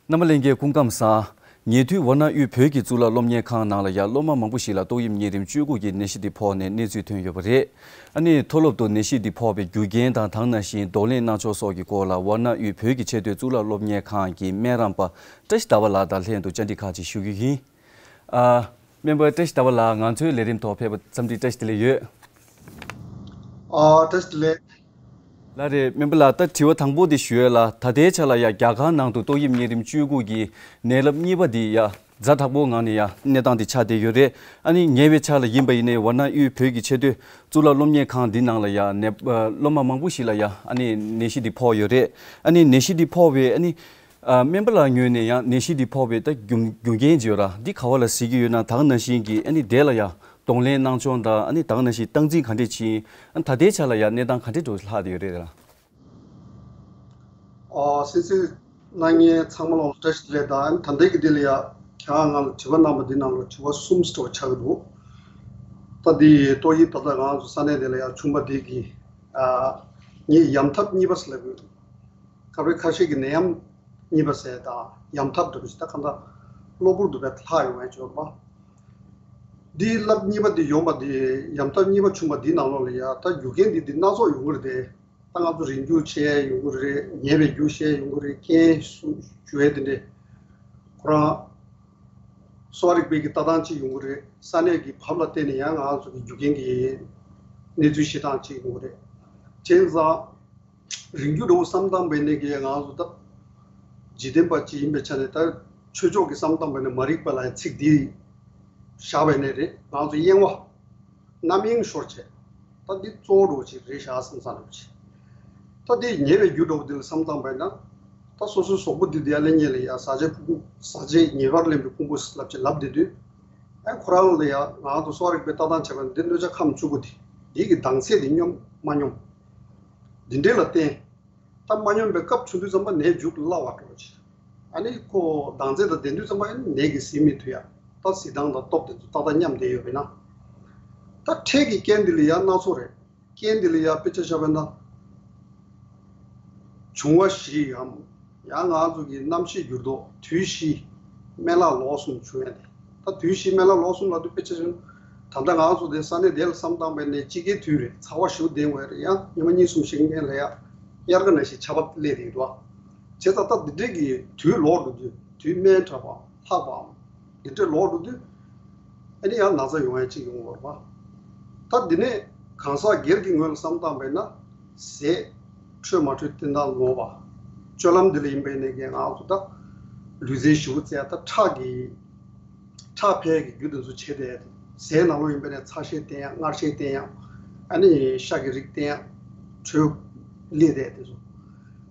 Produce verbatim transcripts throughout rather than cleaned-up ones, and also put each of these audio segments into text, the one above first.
རྣམ་པ་ལྷན་རྒྱས་སྐུ་ཁམས་བཟང་། ཉེ་དུས་ཝཱ་ཎ་དབུས་བོད་ཀྱི་གཙུག་ལག་སློབ་གཉེར་ཁང་ནང་ལ་ཡ་སློབ་མ་མང་པོ་ཞིག་ལ་ཏོག་དབྱིབས་གཉན་རིམས་བཅུ་དགུ་གི་ནད་གཞི་འདི་ཕོག་ནས་གནས་ཚུལ་ཐོན་ཡོད་པ་རེད། ཨ་ནི་མཐོ་སློབ་ཏུ་ནད་གཞི་འདི་ཕོག་པའི་རྒྱུ་རྐྱེན་དང་དེ་ནང་བཞིན་གདོང་ལེན་གནང་ཕྱོགས་སོགས་ཀྱི་སྐོར་ལ་ཝཱ་ཎ་དབུས་བོད་ཀྱི་ཆེས་མཐོའི་གཙུག་ལག་སློབ་གཉེར་ཁང་གི་སྨན་རམས་པ་བཀྲ་ཤིས་ཟླ་བ་ལགས་དང་ལྷན་དུ་བཅར་འདྲི་ཁག་ཅིག་ཞུ་རྒྱུ་ཡིན། ཨ། སྨན་པ་བཀྲ་ཤིས་ཟླ་བ་ལགས། ང་ཚོའི་ལས་རིམ་ཐོག་ཕེབས་པར་འཚམས་འདྲི་བཀྲ་ཤིས་བདེ་ལེགས་ཡོད། ཨ། བཀྲ་ཤིས་བདེ་ལེགས། ལགས་རེད། སྨན་པ་ལགས། ད་དྲི་བ་དང་པོ་དེ་ཞུ་ཡས་ལ། ད་ལྟའི་ཆ་ལ་ཡ་རྒྱ་གར་ནང་དུ་ཏོག་དབྱིབས་གཉན་རིམས་བཅུ་དགུ་གི་ནད་རླབས་གཉིས་པ་འདི་ཡ་ཛ་དྲག་པོའི་ངང་ནས་ཡ་གནས་སྟངས་དེ་ཆགས་བསྡད་ཡོད་རེད། ཨ་ནི་ཉེ་བའི་ཆར་ལ་ཡིན་པ་ཡིན་ནའི་ཝཱ་ཎ་དབུས་བོད་ཀྱི་ཆེས་མཐོའི་གཙུག་ལག་སློབ་གཉེར་ཁང་འདི་ནང་ལ་ཡ་ནད་ཨ་སློབ་མ་མང་པོ་ཞིག་ལ་ཡ་ཨ་ནི་ནད་གཞི་འདི་ཕོག་ཡོད་རེད། ཨ་ནི་ནད་གཞི་འདི་ཕོག་པའི་ཨ་ནི་ཨ་སྨན་པ་ལགས་ངོས་ནས་ཡང་ནད་གཞི་འདི་ཕོག་པའི་ད་རྒྱུ་རྒྱུ་རྐྱེན་ཅིག་ཡོད་ར། འདི་ག་བ་ལ་གཟིགས་ཀྱི་ཡོད་ན། ད་ག་ནང་བཞིན་གྱི་ཨ་ནི་དེ་ལ་ཡ་གདོང་ལེན་གནང་ཕྱོགས་དང་། ཨ་ནི་ད་ག་ནང་བཞིན་སྟངས་འཛིན་ག་འདྲས་བྱས། ཨ་ནི་ད་ལྟའི་ཆ་ལ་ཡ་གནས་སྟངས་ག་འདྲས་འགྲོ་ལྷག་བསྡད་ཡོད་རེད་ལ། ཨ། གསན་གཟིགས་གནང་མཁན་ཚང་མ་ལ་བཀྲ་ཤིས་བདེ་ལེགས་དང་། ཨ་ནི་ད་ལྟའི་གི་འདི་ལ་ཡ་ཁྱེད་རང་ང་ལ་དྲི་བ་གནང་བ་འདི་ནང་ལ་དྲི་བ་གསུམ་ཙམ་ཆགས་ཀྱི་འདུག་ད་འདི་ཏོག་དབྱིབས་ད་ལྟ་ང་ཚོ་ས་གནས་འདི་ལ་ཡ་བྱུང་བ་འདི་གི་ཨ་ངས་ཡམས་ཐབས་གཉིས་པ་ཟེར་ལབ་ཡོད། སྐབས་རེ་ཁ་ཤས་ཀྱིས་ནད་ཡམས་གཉིས་པ་ཟེར་དང་ཡམས་ཐབས་འདྲ་པོ་ཞིག་ད་གང་ལྟར་གློ་བུར་དུ་བས་ལྷག་ཡོང་ཡ་ཅིག་ཡོད་རེད་པ། འདི་རླབས་གཉིས་པ་འདི་ཡོང་བ་འདི། ཡམས་ཐབས་གཉིས་པ་བྱུང་བ་འདི་ནང་ལོགས་ལ་ཡ་ད་རྒྱུ་རྐྱེན་འདི་འདི་སྣ་ཚོགས་ཡོང་གི་རེད་དེ། ད་ང་ཚོ་རིང་རྒྱུག་བྱས་ཡོང་གི་རེད། ཉལ་བའི་རྒྱུག་བྱས་ཡོང་གི་རེད། རྐྱེན་སུ་ཞུ་ཡས་དེ་འདྲས། ཁོ་རང་གསོ་བ་རིག་པའི་གི་ལྟ་སྟངས་གཅིག་ཡོང་གི་རེད། ས་གནས་ཀྱི་བབ་ལ་བརྟེན་ནས་ཡང་ང་ཚོ་གི་རྒྱུ་རྐྱེན་གྱི་གནས་ཚུལ་བྱེད་སྟངས་གཅིག་ཡོང་གི་རེད། བྱས་ཙང་རིང་རྒྱུག་འགྲོ་བསམ་བཏང་བས་ནས་ཀྱི་ང་ཚོ་ད་འཇིག་རྟེན་པ་གཅིག་ཡིན་པའི་ཆ་ནས། ད་ཆོས་ཕྱོགས་ཀྱི་བསམ་བཏང་བས་ནས་མ་རིག་པ་ལ་ཚིག་འདི་བཞག་པས་ནས་རེད། ང་ཚོ་གཡེང་བ་རྣམ་གཡེང་ཤོར་བྱས། ད་འདི་གཙོ་བོ་འགྲོ་ཅིག་རེད་བཞག་བསམ་བསམ་འགྲོ་ཅིག་ད་འདི་ཉེ་བའི་རྒྱུ་འགྲོ་བ་འདི་ལ་བསམ་བཏང་བས་ན། ད་སོ་སོའི་གཟུགས་པོ་འདི་འདི་ཡ་ལེ་ཉེ་ལ་ཡ་ཟ་བྱེད་ཕུང་པོ། ཟ་བྱེད་ཉེ་བར་ལེན་པའི་ཕུང་པོ་ལབ་ཅིག་ལབ་བསྡད་དུས། ཨ་ཁོ་རང་ལ་ཡ་ང་ཚོ་གསོ་བ་རིག་པའི་ལྟ་སྟངས་བྱས་པ་ན་འདི་གནོད་བྱ་ཁམས་བཅུ་དགུ་འདི། འདི་གི་ལྡང་ཚད་འདི་སྙོམས་མ་སྙོམས། འདི་འདྲའི་ལ་བརྟེན། ད་མ་སྙོམས་པའི་སྐབས་བྱུང་དུས་ཙམ་པ་ནད་མཇུག་ཏུ་སླ་བ་འགྲོ་ཅིག་ཨ་ནི་ཁོ་ལྡང་ཚད་དང་ལྡན་དུས་ཙམ་པ་ནད་ཀྱིས་ཟིན་མི་ཐུབ་ཡ། ད་གཟི་མདངས་དང་སྟོབས་དེ་ཚོ་ཏག་ཏག་མཉམ་བསྡད་ཡོད་པས་ན། ད་འཕྲལ་གྱི་རྐྱེན་འདི་ལ་ཡ་སྣ་ཚོགས་རེད། རྐྱེན་འདི་ལ་ཡ་དཔེ་ཆ་བཞག་པས་ན། བྱུང་བ་བཞི་འམ། ཡང་ང་ཚོ་གི་རྣམ་ཤེས་འགྱུར་ལྡོག་དུས་བཞི། སྨན་བླ་ལོག་གསུམ་བྱུང་ཡ་དེ། ད་དུས་བཞི་སྨན་བླ་ལོག་གསུམ་ལབ་དུས་དཔེ་ཆ་བཞག་ན། ད་ལྟ་ང་ཚོ་དེ་ས་གནས་དེ་ལ་བསམ་བཏང་བས་ནས་དཔྱིད་ཀའི་དུས་རེད། ཚ་བ་ཞེ་པོ་ལྡན་དགོས་རེད། ཡང་ཉི་མ་གཉིས་གསུམ་ཞིག་སྔོན་ལ་ཡ་དབྱར་ཁ་ནང་བཞིན་ཆར་པ་སླེབས་བསྡད་འདུག་བྱས་ཙང་ད་འདི་འདྲས་ཀྱི་དུས་ལོག་འགྲོ་དུས། དུས་སྨན་དྲག་པའམ་ལྷག་པའམ་འདི་འདྲས་ལོག་འགྲོ་དུས། ཨ་ནི་ཡང་ན་ཚ་ཡོང་ཡ་གཅིག་ཡོང་བ་རེད་པ། ད་འདི་ནས་གང་ཟག་སྒེར་གྱི་ངོས་ལ་བསམ་བཏང་བས་ན། ཟས་འཕྲོད་མ་འཕྲོད་བསྟེན་སྟངས་ནོར་བ། སྤྱོད་ལམ་འདི་ལ་ཡིན་པས་ནས་ཀྱི་ང་ཚོ་ད་ལུས་རྩལ་ཞེ་པོ་རྩེ་ཡ། ད་ཁྲག་གི་ཁྲག་འཕེལ་གྱི་རྒྱུ་དེ་ཚོ་བྱས་ཏེ། ཟས་ནང་ལོགས་ཡིན་པས་ནས་ཚ་ཤས་བསྟེན་ཡ། མངར་ཤས་བསྟེན་ཡ། ཨ་ནི་ཤ་གི་རིགས་བསྟེན་ཡ། དྲོད་སླེབས་ཏེ་དེ་ཚོ།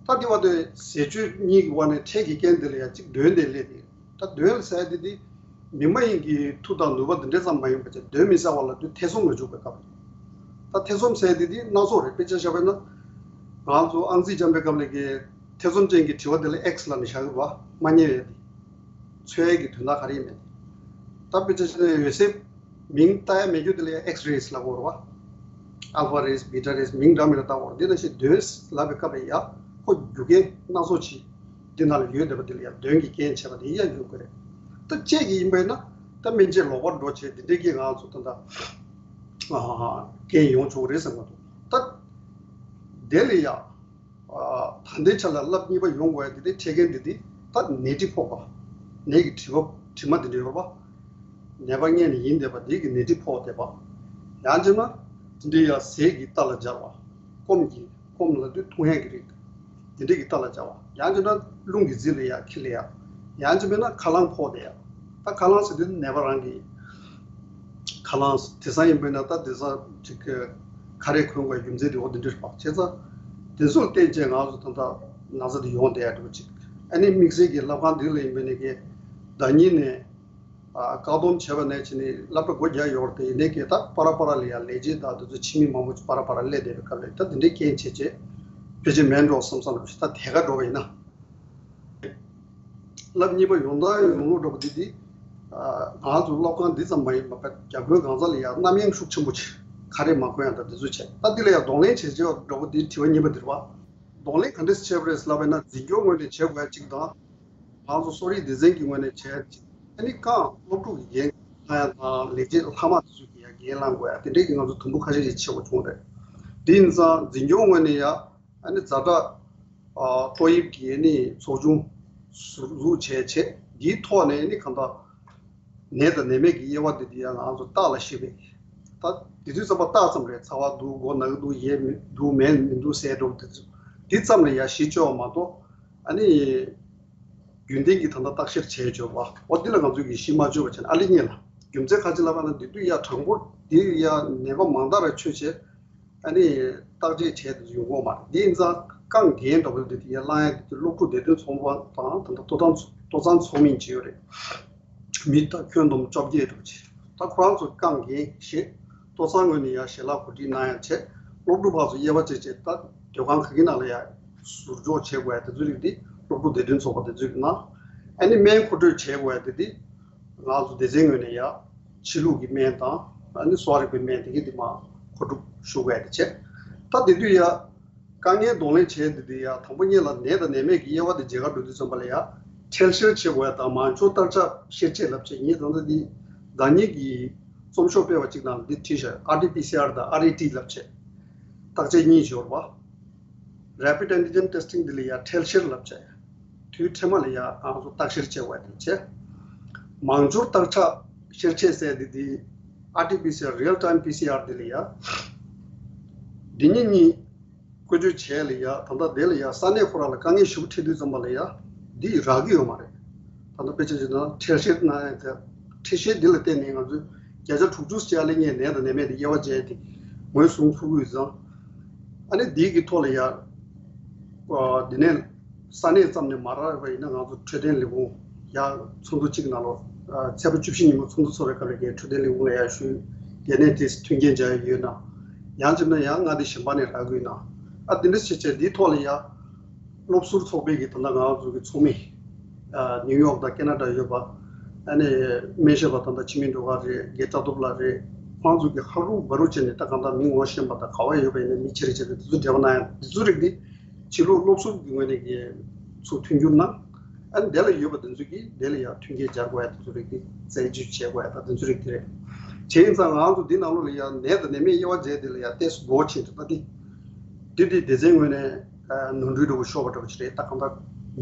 ད་འདི་བར་དུ་ཟས་སྤྱོད་གཉིས་ཀྱི་དབར་ནས་འཕྲལ་གྱི་རྐྱེན་འདི་ལ་ཡ་གཅིག་གདོན་དེ་སླེབས་ཏེ། ད་གདོན་ཟེར་དེ་དེ་མི་མ་ཡིན་གྱི་མཐུ་དང་ནུས་པ་འདི་འདྲ་ཙམ་མ་ཡིན་པ་བྱས། གདོན་མི་ཟ་བ་ལ་དུས་ཐེ་ཚོམ་ལ་འཇུག་པའི་སྐབས་རེད། ད་ཐེ་ཚོམ་ཟེར་དེ་དེ་སྣ་ཚོགས་རེད། དཔེ་ཆ་བཞག་པས་ན། ང་ཚོ་ཨང་རྩིས་སྦྱང་པའི་སྐབས་ལ་གི་ཐེ་ཚོམ་ཅན་གྱི་དྲི་བ་དེ་ལ་ཨེགས་ལབ་ནས་བཞག་གི་རེད་པ། མ་རྙེད་ཡ་དེ། འཚོལ་ཡ་གི་དོན་དག་ག་རེ་ཡིན་མིན། ད་དཔེ་ཆ་བཞག་ན་འོད་གསལ་མིང་བཏགས་ཡ་མེད་རྒྱུ་དེ་ལ་ཡ་ཨེགས་རེས་ལབ་དགོས་རེད་པ། ཨལ་ཕ་རེས། བི་ཊ་རེས། མིང་འདྲ་མི་འདྲ་བཏགས་དགོས་རེད། འདི་ནང་བཞིན་གདོན་ལབ་པའི་སྐབས་ལ་ཡ་ཁོ་རྒྱུ་རྐྱེན་སྣ་ཚོགས་ཅིག་འདི་ནང་ལ་ཡོད་བསྡད་པ་འདི་ལ་ཡ་གདོན་གྱི་རྐྱེན་བྱས་པ་དེ་ཡ་འཇུག་གི་རེད། ད་དཔྱད་ཀྱི་ཡིན་པས་ན་ད་སྨན་དཔྱད་ལོག་པར་འགྲོ་བྱས་འདི་འདྲའི་གི་ང་ཚོ་ད་ལྟ་ཨ་རྐྱེན་ཡོང་ཆོག་གི་རེད་བསམ་གྱི་འདུག་ད་དེ་ལ་ཡ། ཨ། ད་ལྟའི་ཆ་ལ་རླབས་གཉིས་པ་ཡོང་དགོས་ཡ་དེ་དེ་འཕྲལ་རྐྱེན་དེ་དེ་ད་ནད་དྲི་ཕོག་པ། ནད་ཀྱི་དྲི་བ་དྲི་མ་དེ་འདྲ་ཡོད་པ། ནད་པ་མངལ་ནས་ཡིན་བསྡད་པ་དེ་གི་ནད་དྲི་ཕོག་བསྡད་པ། ཡང་བྱས་ན་དེ་འདྲའི་ཡ་ཟས་ཀྱི་རྟ་ལ་སྦྱར་བ། སྐོམ་གྱི་སྐོམ་ལབ་དུས་འཐུང་ཡས་ཀྱི་རིགས། དེ་འདྲའི་གི་རྟ་ལ་སྦྱར་བ། ཡང་བྱས་ན་རླུང་གི་རྩིས་ལ་ཡ་འཁྱེར་ལ་ཡ། ཡང་བྱས་མིན་ན་ཁ་རླངས་ཕོག་བསྡད་ཡ། ད་ཁ་རླངས་ཟེར་དུས་ནད་པ་རང་གི་ཁ་རླངས། དེང་སང་ཡིན་པས་ན་ད་དེང་སང་ཅིག་གི་ཁ་རས་གོན་དགོས་རྒྱུ་མཚན་དེ་འོ་དེ་འདྲ་རེད་པ། བྱས་ཙང་དེ་ཚོ་ལ་བརྟེན་བྱས་ང་ཚོ་ད་ལྟ་ན་ཚ་དེ་ཡོང་བསྡད་ཡ་འདྲ་པོ་ཅིག་ཨ་ནི་དམིགས་བསལ་གྱི་ལབ་ཁང་འདི་ལ་ཡིན་པས་ནས་ཀྱི་ཟླ་ཉིན་ནས་ཨ་བཀག་སྡོམ་བྱས་པ་ནས་བྱས་ནས་སློབ་གྲྭ་སྒོ་རྒྱག་ཡོད་རེད་དེ། ཡིན་ནའི་ཀྱི་ད་པ་ར་པ་ར་ལ་ཡ་ལས་བྱེད་དང་དེ་ཚོ་ཕྱི་མི་མང་པོ་ཅིག་པ་ར་པ་ར་སླེབས་བསྡད་པའི་སྐབས་ལ་ད་དེ་འདྲའི་རྐྱེན་བྱས་བྱས་ཕལ་ཆེར་མེད་འགྲོ་བསམ་བསམ་འདྲ་པོ་ཞིག་ད་དེ་ག་འགྲོ་བ་ཡིན་ན། རླབས་གཉིས་པ་ཡོང་སྟངས་ཡོང་ལུགས་འདྲ་པོ་འདི་འདི། ཨ། ང་ཚོ་སློབ་ཁང་འདི་ཙམ་མ་ཡིན་པར་རྒྱ་བོད་གང་ས་ལ་ཡང་རྣམ་གཡེང་ཤུགས་ཆེན་པོ་ཆེ། ཁ་རས་མ་གོན་ཡ་དང་འདི་ཚོ་བྱས། ད་འདི་ལ་ཡང་གདོང་ལེན་བྱེད་བྱེད་འདྲ་པོ་འདི་དྲི་བ་གཉིས་པ་འདི་རེད་པ། གདོང་ལེན་ག་འདྲས་བྱེད་པ་རེད་ལབ་པ་ཡིན་ན་འཛིན་སྐྱོང་ངོས་ནས་བྱེད་དགོས་ཡ་གཅིག་དང་། ང་ཚོ་གསོ་རིག་སྡེ་ཚན་གྱི་ངོས་ནས་བྱས་ཨ་ནི་རྐང་སློབ་ཕྲུག་གི་འགན་ལྷག་ཡ་དང་ལས་བྱེད་ལྷག་མ་དེ་ཚོ་གི་ཡ་འགན་བླང་དགོས་ཡ་དེ་འདྲས་ཀྱི་ང་ཚོ་དུམ་བུ་ཁ་ཤས་ཤིག་ཕྱེ་དགོས་བྱུང་རེད། དེ་ཡིན་ཙང་འཛིན་སྐྱོང་ངོས་ནས་ཡ་ཨ་ནི་ཛ་དྲག་ཏོག་དབྱིབས་ཀྱི་ཨ་ནི་ཚོགས་ཆུང་ཟུར་འཛུགས་བྱས་བྱས་དེའི་ཐོག་ནས་ཨ་ནི་གང་ལྟར། ནད་དང་ནད་མེད་ཀྱི་དབྱེ་བ་འདི་དེ་ཡང་ང་ཚོ་རྟགས་ལ་ཞིབ་པས། ད་དེ་དུས་ཙམ་པ་རྟགས་ཙམ་རེད། ཚ་བ་འདུག་མགོ་ན་གི་འདུག་ཡས་མི་འདུག་མེད་མི་འདུག་ཟེར་འགྲོ་དེ་ཚོ་དེ་ཙམ་ལ་ཡ་གཞི་བཅོལ་བ་མ་གཏོགས་ཨ་ནི་རྒྱུན་ལྡན་གྱི་ད་ལྟ་བརྟག་བཤེར་བྱས་བཅོལ་བ་འོ་འདི་ལ་ང་ཚོ་གི་གཞི་མ་བཅོལ་བ་བྱས་ན་ཨ་ལི་ཉེ་ལ་རྒྱུ་མཚན་ཁ་ཅིག་ལ་བ་ན་དེ་དུས་ཡ་གྲངས་འབོར་དེ་ཡ་ནད་པ་མང་དག་ར་ཆོད་བྱས། ཨ་ནི་བརྟག་དཔྱད་བྱས་ཏེ་ཡོང་གི་ཡོད་མ་རེད། དེ་ཡིན་ཙང་རྐང་འགན་འདྲ་པོ་དེ་དེ་ཡར་བླང་ཡ་དེ་སློབ་ཕྲུག་བདེ་དོན་ཚོགས་པ་དང་ད་ལྟ་ལྟོ་ཚང་ལྟོ་ཚང་ཚོགས་མི་བྱས་ཡོད་རེད། མི་ད་ཁྱོན་བསྡོམས་བཅོ་བརྒྱད་འདྲ་པོ་བྱས། ད་ཁོ་རང་ཚོ་རྐང་འགན་བཞེས། ལྟོ་ཚང་ངོས་ནས་ཡར་ཞལ་ལག་གོ་སྒྲིག་གནང་ཡ་བྱས། སློབ་ཕྲུག་ཕར་ཚུར་དབྱེ་བ་བྱས་བྱས་ད་སྡོད་ཁང་ག་གི་ནང་ལ་ཡར་ཟུར་འཇོག་བྱེད་དགོས་ཡ་དེ་ཚོའི་རིགས་དེ་སློབ་ཕྲུག་བདེ་དོན་ཚོགས་པ་དེ་ཚོས་གནང་། ཨ་ནི་སྨན་མཁོ་སྤྲོད་བྱེད་དགོས་ཡ་དེ་དེ། ང་ཚོ་སྡེ་ཚན་ངོས་ནས་ཡ་ཕྱི་ལུགས་ཀྱི་སྨན་དང་ཨ་ནི་གསོ་བ་རིག་པའི་སྨན་དེ་གའི་དེ་མ་མཁོ་སྒྲུབ་ཞུ་དགོས་ཡ་དེ་བྱས། ད་དེ་དུས་ཡ་དཀའ་ངལ་གདོང་ལེན་བྱས་དེ་དུས་ཡ་དང་པོ་ཉིད་ལ་ནད་དང་ནད་མེད་ཀྱི་དབྱེ་བ་དེ་མཇལ་ཁ་འགྲོ་དུས་ཙམ་པ་ལ་ཡ་ཁྲལ་བཤེར་བྱེད་དགོས་ཡ་དང་མང་སྦྱོར་བརྟག་དཔྱད་བཤེར་དཔྱད་ལབ་བྱས། ངས་ད་ལྟ་འདི་ཟླ་ཉིན་གྱི་རྩོམ་ཤོག་སྤེལ་བ་གཅིག་ནང་འདི་བྲིས་ཤག་ཨར་ཊི་པི་སི་ཨར་དང་ཨར་ཨི་ཊི་ལབ་བྱས། བརྟག་དཔྱད་གཉིས་སྦྱོར་བ། Rapid Antigen Testing འདི་ལ་ཡ་ཁྲལ་བཤེར་ལབ་བྱས། དུས་ཕྲན་མ་ལ་ཡ་ཨང་སོ་བརྟག་བཤེར་བྱས་པ་དེ་བྱས། མང་སྦྱོར་བརྟག་དཔྱད་བཤེར་དཔྱད་ཟེར་འདི་འདི་ཨར་ཊི་པི་སི་ཨར་Real Time P C R འདི་ལ་ཡ། འདི་གཉིས་གཉིས་བཀོལ་སྤྱོད་བྱས་ལ་ཡ་ད་ལྟ་དེ་ལ་ཡ་ས་གནས་ཁོ་རང་ལ་དཀའ་ངལ་ཞེ་པོ་འཕྲད་དུས་ཙམ་པ་ལ་ཡ་འདི་རག་གི་ཡོད་མ་རེད། ད་ལྟ་དཔེ་ཆ་བཞག་ན་ཁྲལ་བཤེར་གནང་ཡ་དེ་ཁྲལ་བཤེར་འདི་ལ་བརྟེན་ནས་ང་ཚོས་བརྒྱ་ཆ་དྲུག་ཅུ་ཅིག་ཨ་ལེ་ངས་ནད་དང་ནད་མེད་དེ་དབྱེ་བ་འབྱེད་དེ་ངོས་བཟུང་ཐུབ་ཀྱི་ཡོད་ཙང་། ཨ་ནི་འདི་གི་ཐོག་ལ་ཡ། ཨ་འདི་ནས་ས་གནས་ཙམ་ནས་མ་རག་པ་ཡིན་ན་ང་ཚོ་འཕྲོད་བསྟེན་ལས་ཁུངས་ཡ་ཚོགས་འདུ་གཅིག་ནང་ལོ། ཨ་ཚེས་པ་བཅུ་བཞི་ཉིན་མོ་ཚོགས་འདུ་ཚོགས་པའི་སྐབས་ལ་ངས་འཕྲོད་བསྟེན་ལས་ཁུངས་ལ་ཡ་ཞུས། དེ་ནས་དེ་མཐུན་རྐྱེན་སྦྱར་ཡ་ཡོད་ན། ཡང་བྱས་ན་ཡང་ང་འདི་གཞན་པ་ནས་རག་གི་ཡོད་ན། ཨ་འདི་འདྲ་བྱས་བྱས་འདིའི་ཐོག་ལ་ཡ། སློབ་ཟུར་ཚོགས་པའི་གི་ད་ལྟ་ང་ཚོ་གི་ཚོགས་མི། ཨ་ནིའུ་ཡོག་དང་ཁེ་ན་ཌ་ཡོད་པ། ཨ་ནི་སྨན་ཞབས་པ་ད་ལྟ་འཆི་མེད་སྒྲོལ་དཀར་རེད། རྒན་བཀྲ་ཐོབ་ལགས་རེད། ཁོང་ཚོ་གི་ཧ་རུ་བ་རུ་བྱས་ནས་ད་གང་ལྟར་མི་ངོ་ཤེས་པ་དང་ག་བ་ཡོད་པ་ཡིན་ན་མི་ཆེ་རེ་བྱས་ནས་དེ་ཚོ་འབྲེལ་བ་གནང་ཡ་དེ་ཚོ་རིགས་འདི་ཕྱི་ལོགས་སློབ་ཟུར་གི་ངོས་ནས་གི་ཚུར་མཐུན་འགྱུར་གནང་། ཨ་ནི་དེ་ལ་ཡོད་པ་དེ་ཚོ་གིས་དེ་ལ་ཡང་མཐུན་རྐྱེན་སྦྱར་དགོས་ཡ་དེ་ཚོ་རིགས་དེ་རྩད་གཅོད་བྱེད་དགོས་ཡ་ད་དེ་ཚོ་རིགས་དེ་རེད། བྱས་ཡིན་ཙང་ང་ཚོ་འདི་ནང་ལོགས་ལ་ཡང་ནད་དང་ནད་མེད་དབྱེ་བ་འབྱེད་དེ་ལ་ཡང་ཏོག་ཙམ་འགོར་ཕྱིན་འདུག་ད་འདི། འདི་འདི་སྡེ་ཚན་ངོས་ནས་ནོར་འཁྲུལ་འདྲ་བོ་ཤོར་བ་འདྲ་བོ་ཞིག་རེད། ད་གང་ལྟར་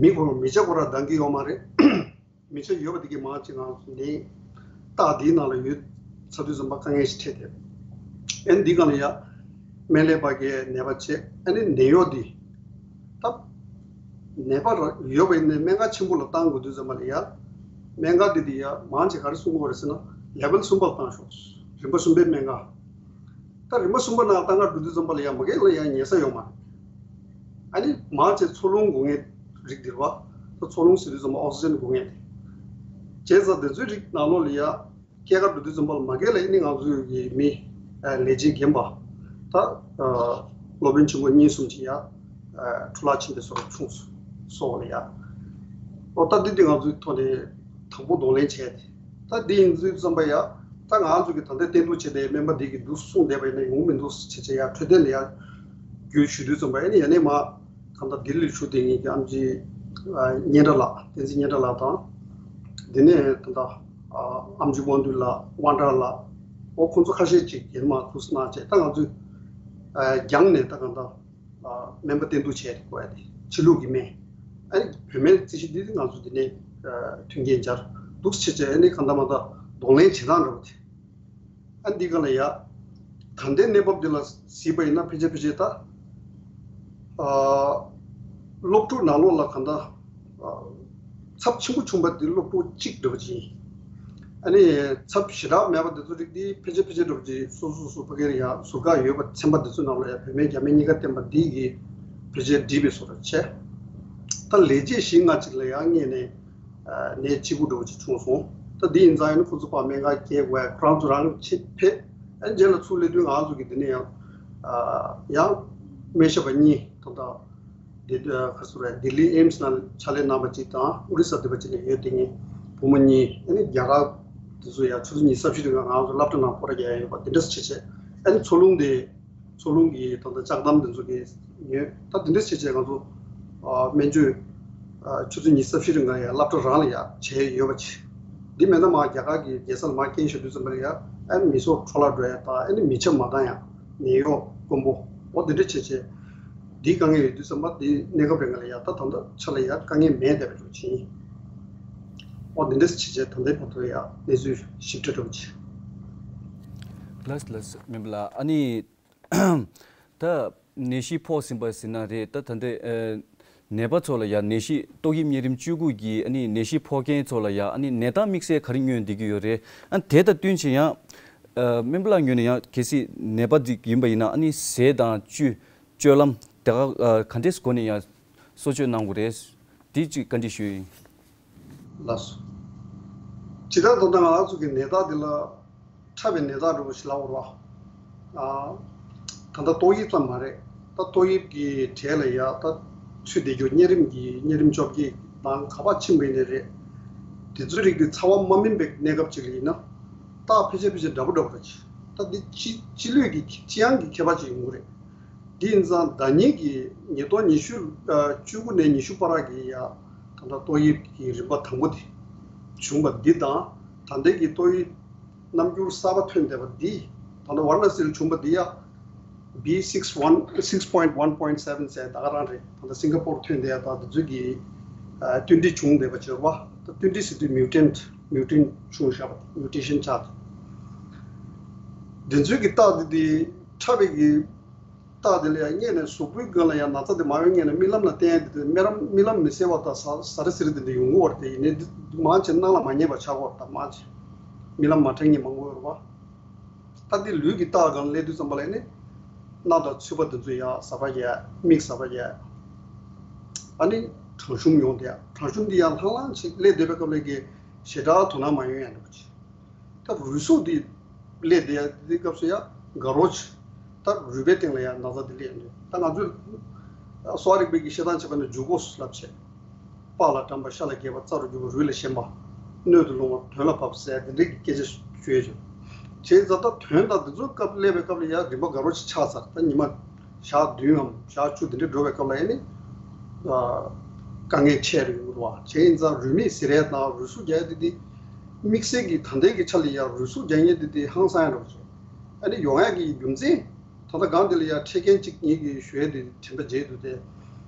མི་ཁོ་རང་མི་ཆ་ཁོ་རང་འདང་གི་ཡོད་མ་རེད། མི་ཆ་ཡོད་པ་དེ་གའི་མང་ཆེ་ང་ཚོ་ནད་རྟགས་འདིའི་ནང་ལ་ཡོད་ཚར་དུས་ཙམ་པ་དཀའ་ངལ་ཞིག་འཕྲད་དེ། ཨ་ནི་འདི་སྒང་ལ་ཡ། སྨན་ལས་པ་གིས་ནད་པ་བྱས་ཨ་ནི་ནད་གཡོག་འདི། ད། ནད་པ་ར་ཡོད་པ་ཡིན་ནའི་སྨན་ཁང་ཆེན་པོ་ལ་བཏང་དགོས་དུས་ཙམ་པ་ལ་ཡ། སྨན་ཁང་འདི་འདི་ཡ་མང་ཆེ་ག་རེ་གསུང་གི་ཡོད་རེད་ཟེར་ན་ལེ་ཝལ་གསུམ་པ་ལ་བཏང་ཤོག་རིམ་པ་གསུམ་པའི་སྨན་ཁང་། ད་རིམ་པ་གསུམ་པ་ནང་ལྟ་ག་འགྲོ་དུས་ཙམ་པ་ལ་ཡང་མ་གི་ལ་ཡང་ཉལ་ས་ཡོད་མ་རེད། ཨ་ནི་མང་ཆེ་འཚོ་རླུང་དགོས་ངེས་རིགས་འདིར་བ། ད་འཚོ་རླུང་ཟེར་དུས་ཙམ་པ་ཨོག་སི་ཇན་དགོས་ངེས་རེད། བྱས་ཙང་དེ་ཚོའི་རིགས་ནང་ལོགས་ལ་ཡང་སྐྱེལ་ག་འགྲོ་དུས་ཙམ་པ་ལ་མ་གི་ལ་ཨ་ནི་ང་ཚོའི་གི་མི་ལས་བྱེད་རྒན་པ་ད་སློབ་དཔོན་ཆེན་པོ་གཉིས་གསུམ་ཅིག་ཡ་འཕྲོ་བརླག་ཕྱིན་པའི་བཟོ་འདྲ་བྱུང་སོང་ལ་ཡ། ཨོ་ད་འདི་འདི་ང་ཚོའི་ཐོག་ནས་དང་པོ་གདོང་ལེན་བྱས་ཏེ། ད་འདི་ཡིན་ཚུལ་བསམ་པ་ཡ། ད་ང་ཚོ་གི་ད་ལྟའི་བསྟེན་གཏུག་བྱས་ཏེ་སྨན་པ་འདི་གི་འདུག་གསུངས་བསྡད་པ་ཡིན་ན་ཡོང་མི་འདུག་ཟེར་བྱས་བྱས་ཡ་འཕྲོད་བསྟེན་ལ་ཡ་བརྒྱུད་ཞུ་དུས་ཙམ་པ་ཡ་ནི་ཡ་ནས་མ་གང་ལྟར་ལྡི་ལི་ལ་བཞུགས་བསྡད་མཁན་གྱི་ཨམ་ཆི་སྙན་གྲགས་ལགས། བསྟན་འཛིན་སྙན་གྲགས་ལགས་དང་། དེ་ནས་ད་ལྟ་ཨམ་ཆི་དབང་འདུས་ལགས། དབང་གྲགས་ལགས། ཨོ་ཁོང་ཚོ་ཁ་ཤས་ཅིག་གིས་མ་ཐུགས་སྣང་བྱས་ད་ང་ཚོས་རྒྱང་ནས་ད་གང་ལྟར། སྨན་པ་བསྟེན་གཏུག་བྱས་ཏེ་དགོས་ཡ་དེ་ཕྱི་ལུགས་ཀྱི་སྨན། ཨ་ནི་བོད་སྨན་རྩིས་གཞི་འདི་ང་ཚོ་འདི་ནས་མཐུན་རྐྱེན་སྦྱར་འདུག་བྱས་བྱས་ཨ་ནི་གང་ལྟར་མ་ལྟར་གདོང་ལེན་བྱེད་སྟངས་འདྲ་བོ་དེ། ཨ་ནི་འདི་ག་ལ་ཡ། ད་ལྟའི་གནས་བབ་འདི་ལ་གཟིགས་པ་ཡིན་ན་ཕལ་ཆེར་ཕལ་ཆེར་ད། སློབ་ཕྲུག་ནང་ལོགས་ལ་གང་ལྟར། ཚབས་ཆེན་པོ་བྱུང་པ་འདི་སློབ་ཕྲུག་གཅིག་འདྲ་བོ་ཅིག་ཡིན། ཨ་ནི་ཚབས་ཞེ་དྲག་མེད་པ་འདི་ཚོ་རིགས་འདི་ཕལ་ཆེར་ཕལ་ཆེར་འདྲ་བོ་ཅིག་སོ་སོ་སོ་ཕ་གིར་ཡང་ཟུར་བཀག་ཡོད་པ་ཚན་པ་འདི་ཚོ་ནང་ལ་ཡང་བོད་སྨན་རྒྱ་སྨན་གཉིས་ཀ་བསྟེན་པ་འདི་གིས་ཕལ་ཆེར་འགྲིག་པའི་བཟོ་འདྲ་བྱས། ད་ལས་བྱེད་བཞི་ལྔ་ཅིག་ལ་ཡང་སྔོན་ནས་ནད་གཅིག་པུ་འདྲ་བོ་ཅིག་བྱུང་སོང་། ད་འདི་ཡིན་ཙང་ཡང་ཁོ་ཚོ་ཕར་སྨན་ཁང་སྐྱེལ་དགོས་ཁོ་རང་ཚོ་རང་ཕྱིར་ཕེབས། ཨ་ནི་རྗེས་ལ་ཚུར་སླེབས་དུས་ང་ཚོ་གིས་འདི་ནས་ཡང་ཡང་སྨན་ཞབས་པ་གཉིས་ད་ལྟ། དེ་ག་སུ་རེད། ལྡི་ལི་ཨེམ་སི་ནང་ཕྱག་ལས་གནང་བ་གཅིག་དང་ཨོ་རི་ས་འདི་པ་གཅིག་ནས་ཡོད་དེ་ངས་བུ་མོ་གཉིས་ཨ་ནི་རྒྱ་གར་དེ་ཚོ་ཡང་ཆུ་ཚོད་ཉི་ཤུ་རྩ་བཞི་དུས་ང་ང་ཚོ་སློབ་གྲྭ་ནང་སྐོར་ར་རྒྱག་ཡ་ཡོད་པ་དེ་འདྲ་བྱས་བྱས་ཨ་ནི་འཚོ་རླུང་དེ་འཚོ་རླུང་གི་ད་ལྟ་ལྕགས་དམ་དེ་ཚོ་གི་ཉོས་ད་དེ་འདྲ་བྱས་བྱས་ང་ཚོ་སྨན་བཅོས་ ཆུ་ཚོད་ཉི་ཤུ་རྩ་བཞི་རིང་ལ་ཡང་སློབ་གྲྭ་རང་ལ་ཡང་བྱས་ཡོད་པ་བྱས། འདི་མེད་ན་མ་རྒྱ་གར་གྱི་རྒྱལ་ས་ལ་མ་རྐྱེན་ཞུ་དུས་ཙམ་པ་ལ་ཡང་ཨ་ནི་མི་ཚོགས་འཕྲོ་བརླག་འགྲོ་ཡ་དང་ཨ་ནི་མི་ཆ་མ་འདང་ཡ་ནད་གཡོག་དཀོན་པོ་འོ་འདི་འདྲ་བྱས་བྱས། འདིའི་དཀའ་ངལ་ཡོད་དུས་ཙམ་པ་འདི་གནས་སྐབས་རིང་ལ་ཡང་ད་ད་ལྟ་ཆ་ལ་ཡང་དཀའ་ངལ་མེད་བསྡད་པ་འདྲ་བྱས། འོ་འདི་འདྲ་བྱས་བྱས་ད་ལྟའི་བར་དུ་ཡང་གནས་ཚུལ་ཞིབ་ཕྲ་འདྲ་བོ་བྱས། ལགས་ལགས་སྨན་པ་ལགས། ཨ་ནི་ད་ནད་གཞི་ཕོག་ཟིན་པ་ཟེར་ན་རེད། ད་ད་ལྟའི་ཨ་ནད་པ་ཚོ་ལ་ཡང་ནད་གཞི་ཏོག་དབྱིབས་གཉན་རིམས་བཅུ་དགུ་གི་ཨ་ནི་ནད་གཞི་ཕོག་མཁན་ཚོ་ལ་ཡང་ཨ་ནི་ནད་རྟགས་དམིགས་བསལ་ག་རེ་མངོན་བསྡད་ཀྱི་ཡོད་རེད། ཨ་དེ་དང་བསྟུན་བྱས་ཡང་ཨ་སྨན་པ་ལགས་ངོས་ནས་ཡང་གལ་སྲིད་ནད་པ་འདི་ཡིན་པ་ཡིན་ན་ཨ་ནི་ཟས་དང་བཅུད་སྤྱོད་ལམ་དེ་ག་ཨ་ག་འདྲས་སྒོ་ནས་ཡང་གསོ་བཅོས་གནང་དགོས་རེད། འདི་གཅིག་བཀའ་འདྲི་ཞུ་ཡིན། ལགས་སོ། ཇི་ལྟར་ད་ལྟ་ང་རང་ཚོ་གི་ནད་རྟགས་འདི་ལ་ཕྲ་བའི་ནད་རྟགས་འདྲ་པོ་ཞིག་ལབ་དགོས་རེད་བ། ཨ། ད་ལྟ་ཏོག་དབྱིབས་ཙམ་མ་རེད། ད་ཏོག་དབྱིབས་ཀྱི་གྲས་ལ་ཡ་ད་ཚུད་བསྡད་རྒྱུ་གཉན་རིམས་ཀྱི་གཉན་རིམས་བཅོ་བརྒྱད་དང་ག་པར་ཕྱིན་པ་ཡིན་ནའི་རེད། དེ་ཚོའི་རིགས་དེ་ཚ་བ་མ་སྨིན་པའི་གནས་སྐབས་ཅིག་ལ་ཡིན་ན། རྟགས་ཕལ་ཆེར་ཕལ་ཆེར་འདྲ་པོ་འདྲ་པོ་རེད། ད་འདི་སྤྱི་སྤྱི་ལུས་ཀྱི་སྤྱི་ཡོངས་ཀྱི་ཁྱད་པར་ཅིག་ཡོང་གི་རེད། འདི་ཡིན་ཙང་ཟླ་ཉིན་གྱི་ཉིས་སྟོང་ཉི་ཤུ་ཨ་བཅུ་དགུ་ནས་ཉི་ཤུ་བར་གྱི་ཡ་ད་ལྟ་ཏོག་དབྱིབས་ཀྱི་རིམ་པ་དང་པོ་དེ་བྱུང་བ་འདི་དང་ད་ལྟའི་གི་ཏོག་དབྱིབས་རྣམ་འགྱུར་གསར་པ་ཐོན་བསྡད་པ་འདི་ད་ལྟ་ཝ་ར་ཎ་སི་ལ་བྱུང་བ་འདི་ཡ་B six one six point one point seven ཟེར་ད་ག་རང་རེད། ད་ལྟ་སིང་ག་པོར་ཐོན་བསྡད་ཡ་ད་དེ་ཚོ་གི་ཨ་བསྟུན་འདྲིས་བྱུང་བསྡད་པ་བྱས་པ་ད་བསྟུན་འདྲིས་ཟེར་དུས་མིའུ་ཊན་མིའུ་ཊན་བྱུང་བཞག་པ་མིའུ་ཊེ་ཤན་ཆགས་ཏེ་དེ་ཚོའི་གི་རྟགས་འདི་དེ་ཕྲ་བའི་གི་རྟགས་དེ་ལ་ཡང་སྔས་ནས་གཟུགས་པོའི་སྒང་ལ་ཡང་ན་ཚ་དེ་མ་ཡོང་སྔས་ནས་རྨི་ལམ་ལ་བསྟན་ཡ་དེ་དེ་རྨི་ལམ་རྨི་ལམ་མི་གསལ་བ་དང་ཟ་ཟ་རེ་ཟེར་རེ་དེ་འདྲ་ཡོང་གི་ཡོད་རེད། དེ་ཡིན་ནའི་འདི་མང་ཆེ་སྣང་ལ་མ་ཉེས་པ་ཆགས་ཀྱི་ཡོད་རེད། ད་མང་ཆེ་རྨི་ལམ་མ་འཁྲབ་མཁན་མང་པོ་ཡོད་རེད་པ། ད་འདི་ལུས་ཀྱི་རྟགས་སྒང་སླེབས་དུས་ཙམ་པ་ལ་ནི་སྣ་དང་ཚུད་པ་དེ་ཚོ་ཡང་ཟ་བ་ཡས་མིག་ཟ་བ་ཡས། ཨ་ནི་གྲང་ཤུམ་ཡོང་དེ་ཡ་གྲང་ཤུམ་འདི་ཡང་ལྷང་ལྷང་ཅིག་སླེབས་བསྡད་པའི་སྐབས་ལ་གི་ཞེ་དྲག་དོ་སྣང་མ་ཡོང་ཡ་འདྲ་པོ་ཅིག་ད་རུས་ཟུངས་འདི་སླེབས་བསྡད་ཡ་འདི་སྐབས་སུ་ཡ་དགའ་རོགས་ཅིག་ད་རུས་པའི་སྟེང་ལ་ཡ་ན་ཚ་འདི་སླེབས་ཡོང་དུས་ད་ང་ཚོས་གསོ་བ་རིག་པའི་གི་བཤད་སྟངས་བྱས་པ་ན་འཇུ་སྒོ་ལབ་བྱས། པགས་ལ་སྐྲངས་པ་ཤ་ལ་རྒྱས་པ་རྩ་རུ་རྒྱུ་བ་རུས་ལ་ཞེན་པ། སྣོད་དུ་རླུང་བ་དོན་ལ་བབས་ཟེར་དེ་འདྲའི་སྐད་ཆ་བརྗོད་ཡོད། བྱས་ཙང་ད་དོན་དག་འདི་ཚོ་སྐབས་སླེབས་པའི་སྐབས་ལ་ཡ་རིམ་པ་དགའ་རོགས་ཅིག་ཆགས་ཚར། ད་ཉི་མ་ཞག་བདུན་ངམ་ཞག་བཅུ་དེ་འདྲའི་འགྲོ་བའི་སྐབས་ལ་ཡ་ནི་དཀའ་ངལ་ཆེ་རུ་ཡོང་གི་འདུག་བ། བྱས་ཡིན་ཙང་རུས་མིག་ཟེར་ཡས་དང་རུས་ཟུངས་རྒྱག་ཡས་དེ་དེ་དམིགས་བསལ་གྱི་ད་ལྟའི་གི་ཆ་ལ་ཡ་རུས་ཟུངས་རྒྱག་མཁན་དེ་དེ་ཧང་སང་ཡ་འདྲ་བོ་བྱས། ཨ་ནི་ཡོང་ཡག་གི་རྒྱུ་མཚན། ད་ལྟ་སྒང་འདི་ལ་ཡང་འཕྲལ་རྐྱེན་གཅིག་ངེད་ཀྱིས་ཞུ་ཡས་དེ་དྲན་པ་བརྗེད་འདུག་སྟེ།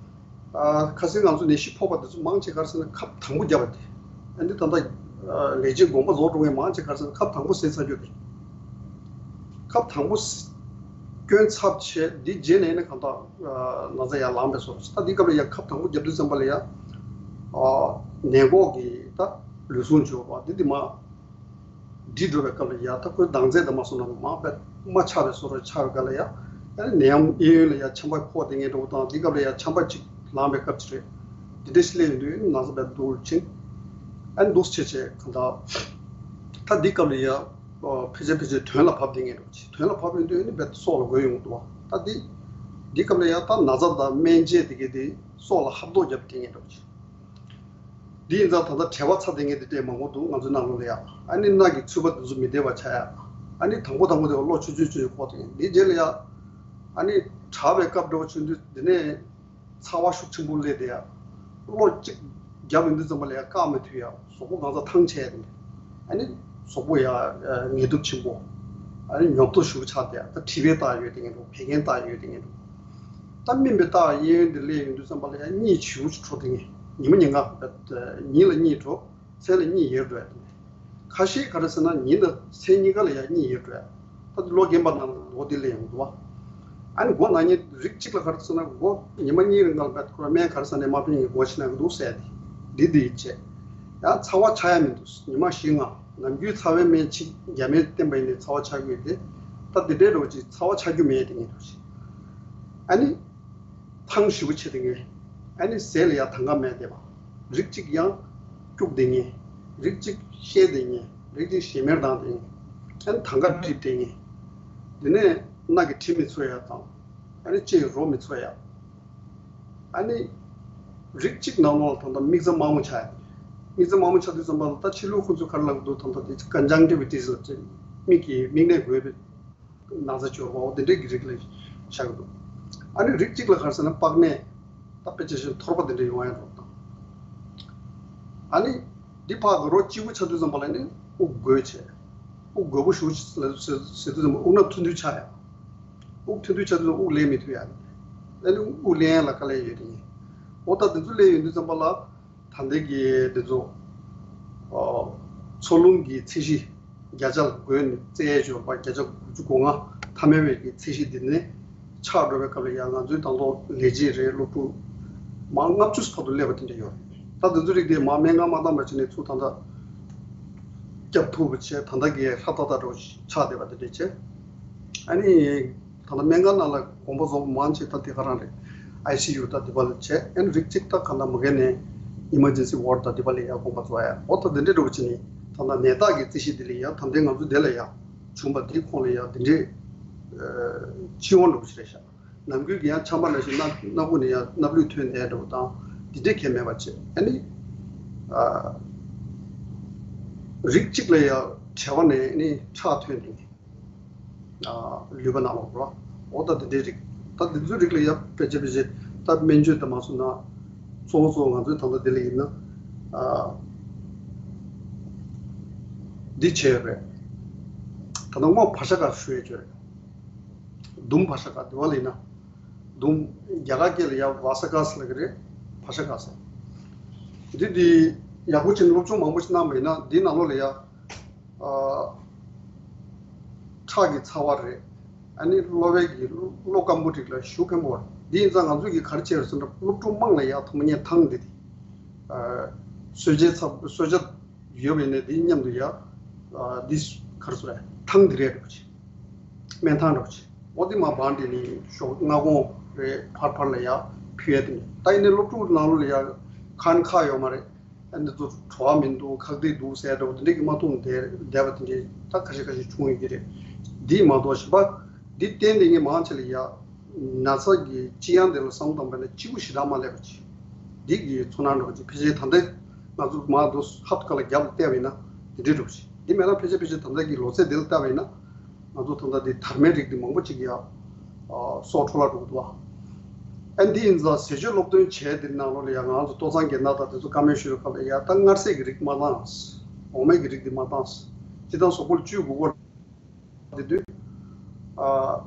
ཨ་ཁ་སང་ང་ཚོ་ནད་གཞི་ཕོག་པ་དེ་ཚོ་མང་ཆེ་ག་རེ་ཟེར་ན་ཁབ་དང་པོ་བརྒྱབ་པ་དེ། ཨ་ནི་ད་ལྟ་ལས་བྱེད་དགོངས་པ་རྫོགས་འགྲོ་མཁན་མང་ཆེ་ག་རེ་ཟེར་ན་ཁབ་དང་པོ་ཟས་ཚར་རྒྱུ་དེ། ཁབ་དང་པོ་སྐྱོན་ཚབས་ཆེ་འདི་རྗེས་ནས་ནི་གང་ལྟར་ན་ཚ་ཡར་ལངས་པའི་བཟོ་འདྲ་ཞིག་ད་འདི་སྐབས་ལ་ཡང་ཁབ་དང་པོ་བརྒྱབ་དུས་ཙམ་པ་ལ་ཡང་ནད་འགོག་གི་ད་ལུས་ཟུངས་སྤྱོད་པ་འདི་འདི་མ། འདི་འགྲོ་བའི་སྐབས་ལ་ཡ་ད་ཁོའི་ལྡང་ཚད་དང་མ་སོང་ན་མ་པད་མ་ཆག་པའི་བཟོ་འདྲ་ཆགས་པའི་སྐབས་ལ་ཡ་ཨ་ནི་ནད་ཡམས་གཡས་གཡོན་ལ་ཡ་ཆམ་པ་ཕོག་བསྡད་མཁན་འདྲ་བོ་དང་འདི་སྐབས་ལ་ཡ་ཆམ་པ་གཅིག་ལངས་པའི་སྐབས་ཅིག་རེད། འདི་འདྲ་ཞིག་སླེབས་ཡོང་དུས་ན་ཚ་བས་འདུག་ཕྱིན་ཨ་ནི་འདུག་སེ་བྱས་བྱས་གང་ལྟར་ད་འདི་སྐབས་ལ་ཡ་ཕལ་ཆེར་ཕལ་ཆེར་དོན་ལ་བབས་བསྡད་མཁན་འདྲ་བོ་ཅིག་དོན་ལ་བབས་ཡོང་དུས་ཨ་ནི་རྦད་དེ་སྲོག་ལ་རྒོལ་ཡོང་གི་འདུག་བ། ད་འདི་འདི་སྐབས་ལ་ཡ་ད་ན་ཚ་དང་སྨན་དཔྱད་དེ་གས་དེ་སྲོག་ལ་ཧབ་ཐོབ་བརྒྱབ་བསྡད་མཁན་འདྲ་བོ་ཅིག་འདི་ཡིན་ཙང་ད་ལྟ་བྲེལ་བ་ཚ་བསྡད་མཁན་དེ་འདྲས་མང་པོ་འདུག་ང་ཚོའི་ནང་ལོགས་ལ་ཡ། ཨ་ནི་སྣ་གི་ཚུད་པ་དེ་ཚོ་མི་བདེ་བ་ཆགས་ཡ། ཨ་ནི་དང་པོ་དང་པོ་དེ་བ་གློ་ཆུང་ཆུང་ཆུང་ཆུང་ཁོག་དེ་འདི་རྗེས་ལ་ཡ། ཨ་ནི་དྲག་པའི་སྐབས་འགྲོ་བ་བྱུང་དུས་འདི་ནས་ཚ་བ་ཤུགས་ཆེན་པོ་སླེབས་ཏེ་ཡ། གློ་གཅིག་བརྒྱབ་ཡོང་དུས་ཙམ་པ་ལ་ཡ་བཀག་མི་ཐུབ་ཡ། གཟུགས་པོ་གང་ཚ་ཐང་ཆད་དེ། ཨ་ནི་གཟུགས་པོ་ཡ་ངལ་དུབ་ཆེན་པོ། ཨ་ནི་ཉོབ་ཏོ་ཞེ་པོ་ཆགས་ཏེ་ཡ། ད་མཁྲིས་པའི་རྟགས་ཡོད་དེ་ངན་འགྲོ། བད་ཀན་རྟགས་ཡོད་དེ་ངན་འགྲོ། ད་སྨིན་པའི་རྟགས་གཡས་གཡོན་དེ་སླེབས་ཡོང་དུས་ཙམ་པ་ལ་ཡང་གཉིད་ཞེ་པོ་ཅིག་འཕྲོ་དེ་ངས་ཉི་མ་ཉིན་གང་ཉིན་ལ་གཉིད་འཕྲོ། མཚན་ལ་གཉིད་ཡེར་འགྲོ་ཡ་དེ་ངས་ཁ་ཤས་ག་རེ་ཟེར་ན་ཉིན་དང་མཚན་གཉིས་ཀ་ལ་ཡང་གཉིད་ཡེར་འགྲོ་ཡ། ད་དེ་ལོ་རྒན་པ་རྣམས་ལ་ལོ་དེ་སླེབས་ཡོང་འདུག་བ། ཨ་ནི་མགོ་ན་མཁན་རིགས་གཅིག་ལ་ག་རེ་ཟེར་ན་མགོ་ཉི་མ་གཉིས་རིང་ག་ལ་བད་ཁོ་ར་སྨན་ག་རེ་ཟ་ནས་མ་ཕན་ངས་མགོ་ཕྱི་ན་གི་འདུག་ཟེར་ཏེ་འདི་འདི་ཡིད་ཆེས། ཡང་ཚ་བ་ཆག་ཡ་མི་འདུག་ཉི་མ་བཞི་ལྔ་ནམ་རྒྱུན་ཚ་བའི་སྨན་གཅིག་རྒྱ་སྨན་བསྟེན་པ་ཡིན་ནའི་ཚ་བ་ཆག་གི་ཡོད་དེ། ད་འདི་འདྲའི་རོ་གཅིག་ཚ་བ་ཆག་རྒྱུ་མེད་དེ་ངས་རོ་གཅིག་ཨ་ནི། ཐང་ཞེ་པོ་ཆེ་དེ་ངས། ཨ་ནི་ཟས་ལ་ཡ་དང་ག་མེད་དེ་བ། རིགས་གཅིག་ཡང་སྐྱུག་དེ་ངས། རིགས་གཅིག་བཤལ་དེ་ངས། རིགས་གཅིག་ཞེ་མེར་དང་དེ་ངས། ཨ་ནི་དང་ག་གྲིབ་དེ་ངས། དེ་ནས་སྣ་གི་དྲི་མི་ཚོར་ཡ་དང་། ཨ་ནི་ལྕེ་ཡི་རོ་མི་ཚོར་ཡ། ཨ་ནི། རིགས་གཅིག་ནང་ལོགས་ལ་ད་ལྟ་མིག་རྩ་དམར་མོ་ཆགས་ཡ། མིག་རྩ་དམར་མོ་ཆགས་དུས་ཙམ་པ་ལ་ད་ཕྱི་ལུགས་ཁོ་ཚོས་ག་རེ་ལབ་ཀྱི་འདུག་ད་ལྟ་དེ་ཀན་ཇང་ཊི་བི་ཊི་ཟེར་ཏེ་མིག་གི་མིག་ནད་འགོས་པའི་ན་ཚ་སྦྱོར་བ་འོ་དེ་འདྲས་ཀྱི་རིགས་ལ་ཆགས་ཀྱི་འདུག་ཨ་ནི་རིགས་གཅིག་ལ་ག་རེ་ཟེར་ན་པགས་ནད་ད་དཔེ་ཆ་བཞིན་ཐོར་པ་དེ་འདྲ་ཡོང་ཡ་འགྲོ་དང་། ཨ་ནི་འདི་ཕར་གི་རོ་གཅིག་པུ་ཆགས་དུས་ཙམ་པ་ལ་ནི་དབུགས་རྒོད་བྱས། དབུགས་རྒོད་པོ་ཞུགས་ཟེར་དུས་ཙམ་པ་དབུགས་ནག་ཐུང་ཐུང་ཆགས་ཡ། དབུགས་ཐུང་ཐུང་ཆགས་དུས་དབུགས་ལེན་མི་ཐུབ་ཡ། ཨ་ནི་དབུགས་ལེན་ཡ་ལ་དཀའ་ལས་ཡོད་དེ་ཡིན། འོ་ད་དེ་ཚོ་ལས་ཡོང་དུས་ཙམ་པ་ལ། ད་ལྟའི་གི་འདི་ཚོ། ཨོ། འཚོ་རླུང་གི་ཚད་གཞི་བརྒྱ་ཆ་ལ་བགོས་ནས་བཙལ་ཡས་ཡོད་པ་བརྒྱ་ཆ་དགུ་བཅུ་གོ་ལྔ་ཐ་མལ་བའི་གི་ཚད་གཞི་འདི་ནས་ཆག་འགྲོ་བའི་སྐབས་ལ་ཡང་ང་ཚོའི་དང་ཐོག་ལས་བྱེད་རེད། སློབ་ཕྲུག་མང་ལྔ་བཅུ་བར་དུ་སླེབས་པ་དེ་འདྲ་ཡོད་རེད། ད་འདི་ཚོ་རིགས་དེ་མ་སྨན་ཁང་མ་བཏང་བར་བྱས་ནས་ཚུར་ད་ལྟ་སྐྱབས་ཐུབ་པ་བྱས། ད་ལྟ་གི་ཧྲ་ཏག་ཏག་འདྲ་བོ་ཆགས་བསྡད་པ་དེ་འདྲ་བྱས། ཨ་ནི། ད་ལྟ་སྨན་ཁང་ནང་ལ་དགོངས་པ་རྫོགས་པ་མང་ཆེ་ད་དེ་ག་རང་རེད། ཨའི་སི་ཡུ་ད་དེ་པ་ལ་བྱས། ཨན་རིགས་གཅིག་ད་ག་ན་མ་གན་ནས་ཨི་མར་ཇེན་སི་ཝར་ད་དེ་པ་ལ་ཡ་དགོངས་པ་རྫོགས་ཡ། འོ་ད་དེ་འདྲའི་འགྲོ་བ་བྱས་ནས་ད་ལྟ་ནད་རྟགས་ཀྱི་རྩད་གཞི་དེ་ལ་ཡ་ད་ལྟའི་ང་ཚོ་དེ་ལ་ཡ་བྱུང་བ་དེའི་ཁོངས་ལ་ཡ་དེ་འདྲའི་ཨ་ཕྱི་དབང་འགྲོ་བ་ཞིག་རེད་ཤག་ནམ་རྒྱུན་གྱི་ཡང་ཆམ་པ་ནང་བཞིན་སྣ་སྣ་ཁུག་ནས་ཡང་སྣབས་ལུད་ཐོན་བསྡད་འགྲོ་བ་དང་དེ་འདྲའི་གལ་མེད་པ་བྱས། ཨ་ནི་ཨ་རིགས་གཅིག་ལ་ཡ་གྲེ་བ་ནས་ཨ་ནི་ཁྲག་ཐོན་ཏེ། ཨ་ལུད་པ་ནང་ལོགས་རོ། འོ་ད་དེ་འདྲའི་རིགས། ད་དེ་ཚོའི་རིགས་ལ་ཡ་ཕལ་ཆེར་ཕལ་ཆེར་ད་སྨན་བཅོས་དང་མ་སོང་ན་གཙོ་བོ་གཙོ་བོ་ང་ཚོའི་ད་ལྟ་དེ་ལ་ཡིན་ན་ཨ་འདི་བྱས་ཡོད་རེད། ད་ལྟ་སྔོན་བག་ཤ་ཁ་ཞུ་ཡས་བྱས་རེད། ཟླུམ་བག་ཤ་ཁ་དེ་པ་ལ་ཡིན་ན་ཟླུམ། རྒྱ་གར་སྐད་ལ་ཡ་བ་ས་ཀ་ས་ལབ་ཀྱི་རེད། བག་ཤ་ཁ་ས། འདི་འདི་ཡག་པོ་བྱས་ནས་སློབ་སྦྱོང་མང་པོ་ཞིག་གནང་བ་ཡིན་ན་འདིའི་ནང་ལོགས་ལ་ཡ། ཨ་ཁྲག་གི་ཚ་བ་རེད། ཨ་ནི་གློ་བའི་གི་གློ་སྐམ་པོ་རིགས་ལ་ཞུ་སྐམ་པོ་བ་རེད། འདི་ཡིན་ཙང་ང་ཚོས་ཀྱི་ག་རེ་བྱས་ཡོད་ཟེར་ན་སློབ་ཕྲུག་དམངས་ལ་ཡ་ཐོག་མ་ངས་ཐང་འདི་དེ། ཨ་གསོལ་ཇའི་ཚབ་གསོལ་ཇ་ཡོད་པ་ཡིན་ན་འདི་མཉམ་དུ་ཡ། ཨ་འདི་ག་རེ་ཟེར་རེད། ཐང་འདི་རེད་འགྲོ་ཆེ། སྨན་ཐང་འགྲོ་ཆེ། འོ་འདི་མ་བང་འདི་ནི་ཞོགས་སྔ་དགོང་རེད། ཕར་ཕར་ལ་ཡ་ཕུལ་ཡ་དེ་ནི་ད་ཡིན་ནའི་སློབ་ཕྲུག་ནང་ལོགས་ལ་ཡ་ཁ་ནི་ཁག་ཡོད་མ་རེད། ཨ་འདི་ཚོ་བྲོ་བ་མི་འདུག་ཁག་ཏིག་འདུག་ཟེར་འགྲོ་བ་དེ་འདྲས་ཀྱི་མ་མཐོང་བསྡད་བསྡད་པ་དེ་འདྲས་ད་ཁ་ཤས་ཁ་ཤས་བྱུང་ཡོད་ཀྱི་རེད། འདི་མ་གཏོགས་གཞན་པ་འདི་བསྟན་དེ་ངས་མང་ཆེ་ལ་ཡ་ན་ཚ་གི་ལྕི་ཡང་དེ་ལ་བསམ་བློ་བཏང་པ་ན་ལྕི་པོ་ཞེ་དྲག་མ་སླེབས་པ་ཅིག་འདི་གི་ཚོར་སྣང་འགྲོ་བ་ཅིག་ཕལ་ཆེར་ད་ལྟའི་ང་ཚོ་མ་དོ་ཧབ་ཁ་ལ་རྒྱབ་ལ་བལྟས་པ་ཡིན་ན་འདི་འདྲས་འགྲོ་བ་ཅིག་འདི་མེད་ན་ཕལ་ཆེར་ཕལ་ཆེར་ད་ལྟ་གི་ལོ་ཚད་འདི་ལ་བལྟས་པ་ཡིན་ན། ང་ཚོ་ད་ལྟ་འདི་དར་མའི་རིགས་འདི་མང་པོ་ཅིག་ཡ། ཨ་སྲོག་འཕྲོ་བརླག་འགྲོ་གི་འདུག་བ། ཨ་འདི་ཡིན་ཙང་ཟས་སྤྱོད་སློབ་སྟོན་བྱས་འདིར་ནང་ལོགས་ལ་ཡ་ང་ཚོ་ལྟོ་ཚང་གི་ན་ད་དེ་ཚོ་བཀའ་མོལ་ཞུ་བའི་སྐབས་ལ་ཡ་ད་མངར་ཟས་ཀྱི་རིགས་མ་བཏང་། འོ་མའི་གི་རིགས་འདི་མ་བཏང་། སྤྱིར་བཏང་གཟུགས་པོ་ལ་བཅུད་དགོས་ཀྱི་ཡོད་རེད། དེ་དུས་ཨ་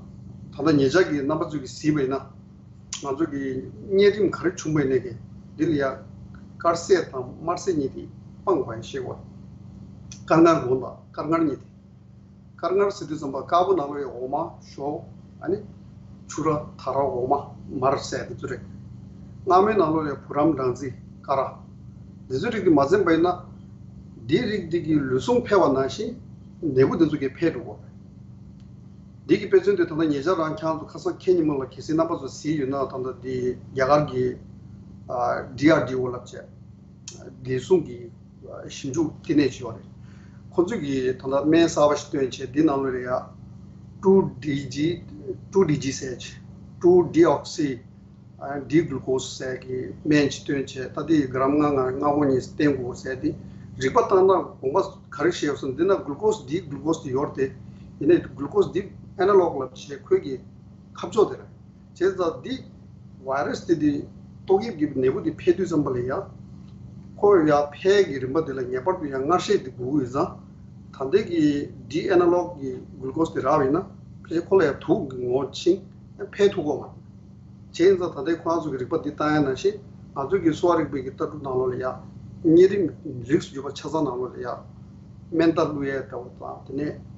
ད་ལྟ་ཉེ་ཆར་གྱི་རྣམ་པ་ཚོས་ཀྱི་གཟིགས་པ་ཡིན་ན། ང་ཚོ་གི་གཉན་རིམས་ག་རེ་བྱུང་བ་ཡིན་ནའི་གི་འདི་ལ་ཡ་དཀར་ཟས་དང་དམར་ཟས་གཉིས་དེ་སྤང་དགོས་ཡ་ཤེས་དགོས། དཀར་མངར་དགོས་ལ་དཀར་མངར་གཉིས་དེ། དཀར་མངར་ཟེར་དུས་ཙམ་པ་དཀར་པོ་ནང་ལོགས་ཡ་འོ་མ་ཞོ། ཨ་ནི་ཕྱུ་ར་ད་ར་འོ་མ་མར་ཟེར་དེ་ཚོ་རེད། མངར་མོའི་ནང་ལོགས་ཡ་བུ་རམ་སྦྲང་རྩི་ཀ་ར། དེ་ཚོའི་རིགས་དེ་མ་འཛེམས་པ་ཡིན་ན། འདིའི་རིགས་འདི་གི་ལུས་ཟུངས་འཕེལ་བ་ནང་བཞིན་ནད་འབུ་དེ་ཚོ་གི་འཕེལ་འགྲོ་གི་རེད། འདི་གི་དཔེ་མཚོན་དེ་ད་ལྟ་ཉེ་ཆར་རང་ཁྱེད་རང་ཚོ་ཁ་སང་ཁེ་ཉིན་མོ་ལ་གལ་སྲིད་རྣམ་པ་ཚོ་གཟིགས་ཡོད་ན་ད་ལྟ་འདི་རྒྱ་གར་གྱི་ཨ་ཌི་ཨར་ཌི་ཨོ་ལབ་བྱས། འདི་སྲུང་གི་ཞིབ་འཇུག་ལྟེ་གནས་བྱས་པ་རེད། ཁོ་ཚོས་ཀྱིས་ད་ལྟ་སྨན་གསར་པ་ཞིག་བཏོན་བྱས་འདི་ནང་ལོགས་ལ་ཡ་ཊུ་ཌི་ཇི། ཊུ་ཌི་ཇི་ཟེར་བྱས། ཊུ་ཌི་ཨོག་སི་ཌི་གླུ་ཀོ་སི་ཟེར་གྱི་སྨན་ཅིག་བཏོན་བྱས། ད་འདི་གྲམ་ལྔ་ལྔ་ལྔ་དགོང་གཉིས་བསྟེན་དགོས་ཟེར་ཏེ། རིག་པ་བཏང་ན་དགོངས་པ་ག་རེ་བཞེས་ཡོད་ཟེར་ན་འདི་ན་གླུ་ཀོ་སི་ཌི་གླུ་ཀོ་སི་དེ་ཡོད་རེད་དེ། ཡིན་ནའི་གླུ་ཀོ་སི་ཌི་ཨེ་ན་ལོག་ལབ་བྱས་ཁོའི་གི་ཁ་ཕྱོགས་དེ་རེད། བྱས་ཙང་འདི་ཝའི་རས་དེ་དེ་ཏོག་དབྱིབས་ཀྱི་ནད་འབུ་དེ་འཕེལ་དུས་ཙམ་པ་ལ་ཡ། ཁོ་ཡ་འཕེལ་གྱི་རིམ་པ་དེ་ལ་ངེས་པར་དུ་ཡ་མངར་ཟས་དེ་དགོས་ཀྱི་ཡོད་ཙང་། ད་ལྟའི་གི་ཌི་ཨེ་ན་ལོག་གི་གླུ་ཀོ་སི་དེ་རག་པ་ཡིན་ན་ཕལ་ཆེར་ཁོ་ལ་ཡ་དུག་གི་ངོ་བོ་ཕྱིན་འཕེལ་ཐུབ་ཀྱི་ཡོད་མ་རེད། བྱས་ཙང་ད་ལྟའི་ཁོ་རང་ཚོ་གི་རིག་པ་འདི་བཏང་ཡ་ནང་བཞིན་ང་ཚོ་གི་གསོ་བ་རིག་པའི་གི་ལྟ་གྲུབ་ནང་ལོགས་ལ་ཡ་གཉན་རིམས་རིགས་སུ་གྱུར་པ་ཆ་ཚང་ནང་ལོགས་ལ་ཡ་སྨན་རྟགས་བླུག་ཡས་འདྲ་བོ་དང་དེ་ནས་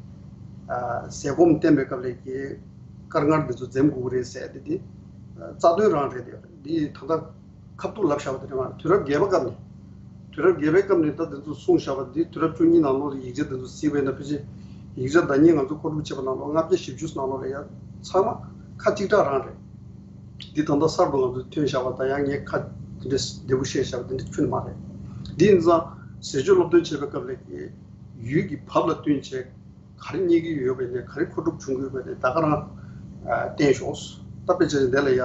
ཨ་ཟས་སྐོམ་བསྟེན་པའི་སྐབས་ལ་གི་དཀར་མངར་འདི་ཚོ་འཛེམ་དགོས་ཀྱི་རེད་ཟེར་དེ་དེ་རྩ་དོན་རང་རེད་དེ། འདི་ད་ལྟ་ཁ་ཐུག་ལབ་བཞག་པ་དེ་འདྲ་མ་རེད། དུས་རབས་བརྒྱད་པ་སྐབས་ནས། དུས་རབས་བརྒྱད་པའི་སྐབས་ནས་ད་དེ་ཚོ་གསུངས་བཞག་པ་འདི་དུས་རབས་བཅུ་གཉིས་ནང་ལོགས་ལ་ཡིག་ཆ་དེ་ཚོ་གཟིགས་པ་ཡིན་ན་ཕལ་ཆེར་ཡིག་ཆ་ཟླ་ཉིན་ང་ཚོ་མཁོ་སྒྲུབ་བྱས་པ་ནང་ལོགས་ལྔ་བརྒྱ་བཞི་བཅུ་ནང་ལོགས་ལ་ཡ་ཚང་མ་ཁ་གཅིག་གྲགས་རང་རེད། འདི་ད་ལྟ་གསར་དུ་ང་ཚོས་ཐོན་བཞག་པ་དང་ཡང་ངས་ཁ་དེ་འདྲས་བདེ་པོ་བཤད་བཞག་པ་དེ་འདྲ་ཁྱོན་མ་རེད། འདི་ཡིན་ཙང་ཟས་སྤྱོད་སློབ་སྟོན་བྱེད་པའི་སྐབས་ལ་ཡུལ་གྱི་བབ་ལ་བསྟུན་བྱས། ག་རེ་རྙེད་ཀྱི་ཡོད་པ་ཡིན་ནའི་ག་རེ་མཁོ་སྒྲུབ་བྱུང་གི་ཡོད་པ་ཡིན་ནའི་ད་ག་རང་བསྟན་ཤོག་ད་དཔེ་ཆ་འདི་ལ་ཡ།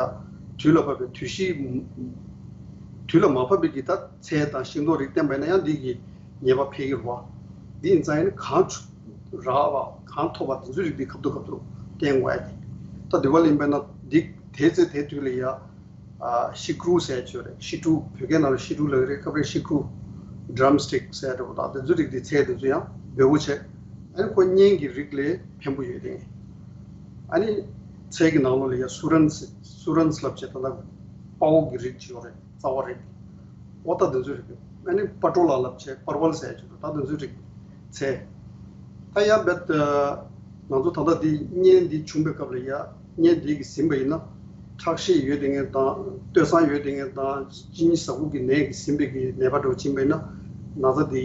དུས་ལ་བབ་པའི་དུས་བཞི། དུས་ལ་མ་བབ་པའི་གི་ད་ཚལ་དང་ཤིང་ཏོག་རིགས་བསྟེན་པ་ཡིན་ན་ཡང་འདི་གི་ཉེས་པ་འཕེལ་གྱི་རེད་བ། འདི་ཡིན་ཙང་ཡིན་ན་གང་ཆུ་རག་པ་གང་ཐོབ་པ་དེ་ཚོའི་རིགས་འདི་ཁ་ཐུག་ཁ་ཐུག་བསྟེན་དགོས་ཡ་གི། ད་དུས་བབ་ལ་ཡིན་པ་ན་འདི་དེའི་ཚེ་དེའི་དུས་ལ་ཡ། ཤི་ཀྲུ་ཟེར་ཆོས་རེད། ཤི་ཀྲུ་བོད་སྐད་ནང་ལ་ཤི་ཀྲུ་ལབ་ཀྱི་རེད། སྐབས་རེ་ཤི་ཀྲུ། ཌམ་སི་ཊིག་ཟེར་འདྲ་པོ་དང་དེ་ཚོ་རིགས་དེ་ཚལ་དེ་ཚོ་ཡང་འབེལ་པོ་བྱས། ཨ་ནི་ཁོ་གཉན་གྱི་རིགས་ལས་ཕན་པོ་ཡོད་དེ། ཨ་ནི་ཚལ་གྱི་ནང་ལོགས་ལ་ཡ་སུ་རན་སི་སུ་རན་སི་ལབ་བྱས་ད་ལྟ་དཔའ་བོ་གི་རིགས་ཅིག་ཡོད་རེད། རྩ་བ་རིགས། ཨོ་ད་དེ་ཚོའི་རིགས། ཨ་ནི་པ་ཏྲོ་ལ་ལབ་བྱས་པར་ཝལ་ཟེར་ཅིག་འདུག་ད་དེ་ཚོའི་རིགས་ཚལ། ད་ཡང་རྦད་ང་ཚོ་ད་ལྟ་འདི་གཉན་འདི་བྱུང་པའི་སྐབས་ལ་ཡ་གཉན་འདི་གིས་ཟིན་པ་ཡིན་ན་ཁྲག་ཤེད་ཡོད་དེ་ངན་དང་སྟོད་སང་ཡོད་དེ་ངན་དང་གཅིན་སྙི་ཟ་ཁུག་གི་ནད་ཀྱིས་ཟིན་པའི་གི་ནད་པ་འདྲ་བོ་ཕྱིན་པ་ཡིན་ན་ན་ཚ་འདི་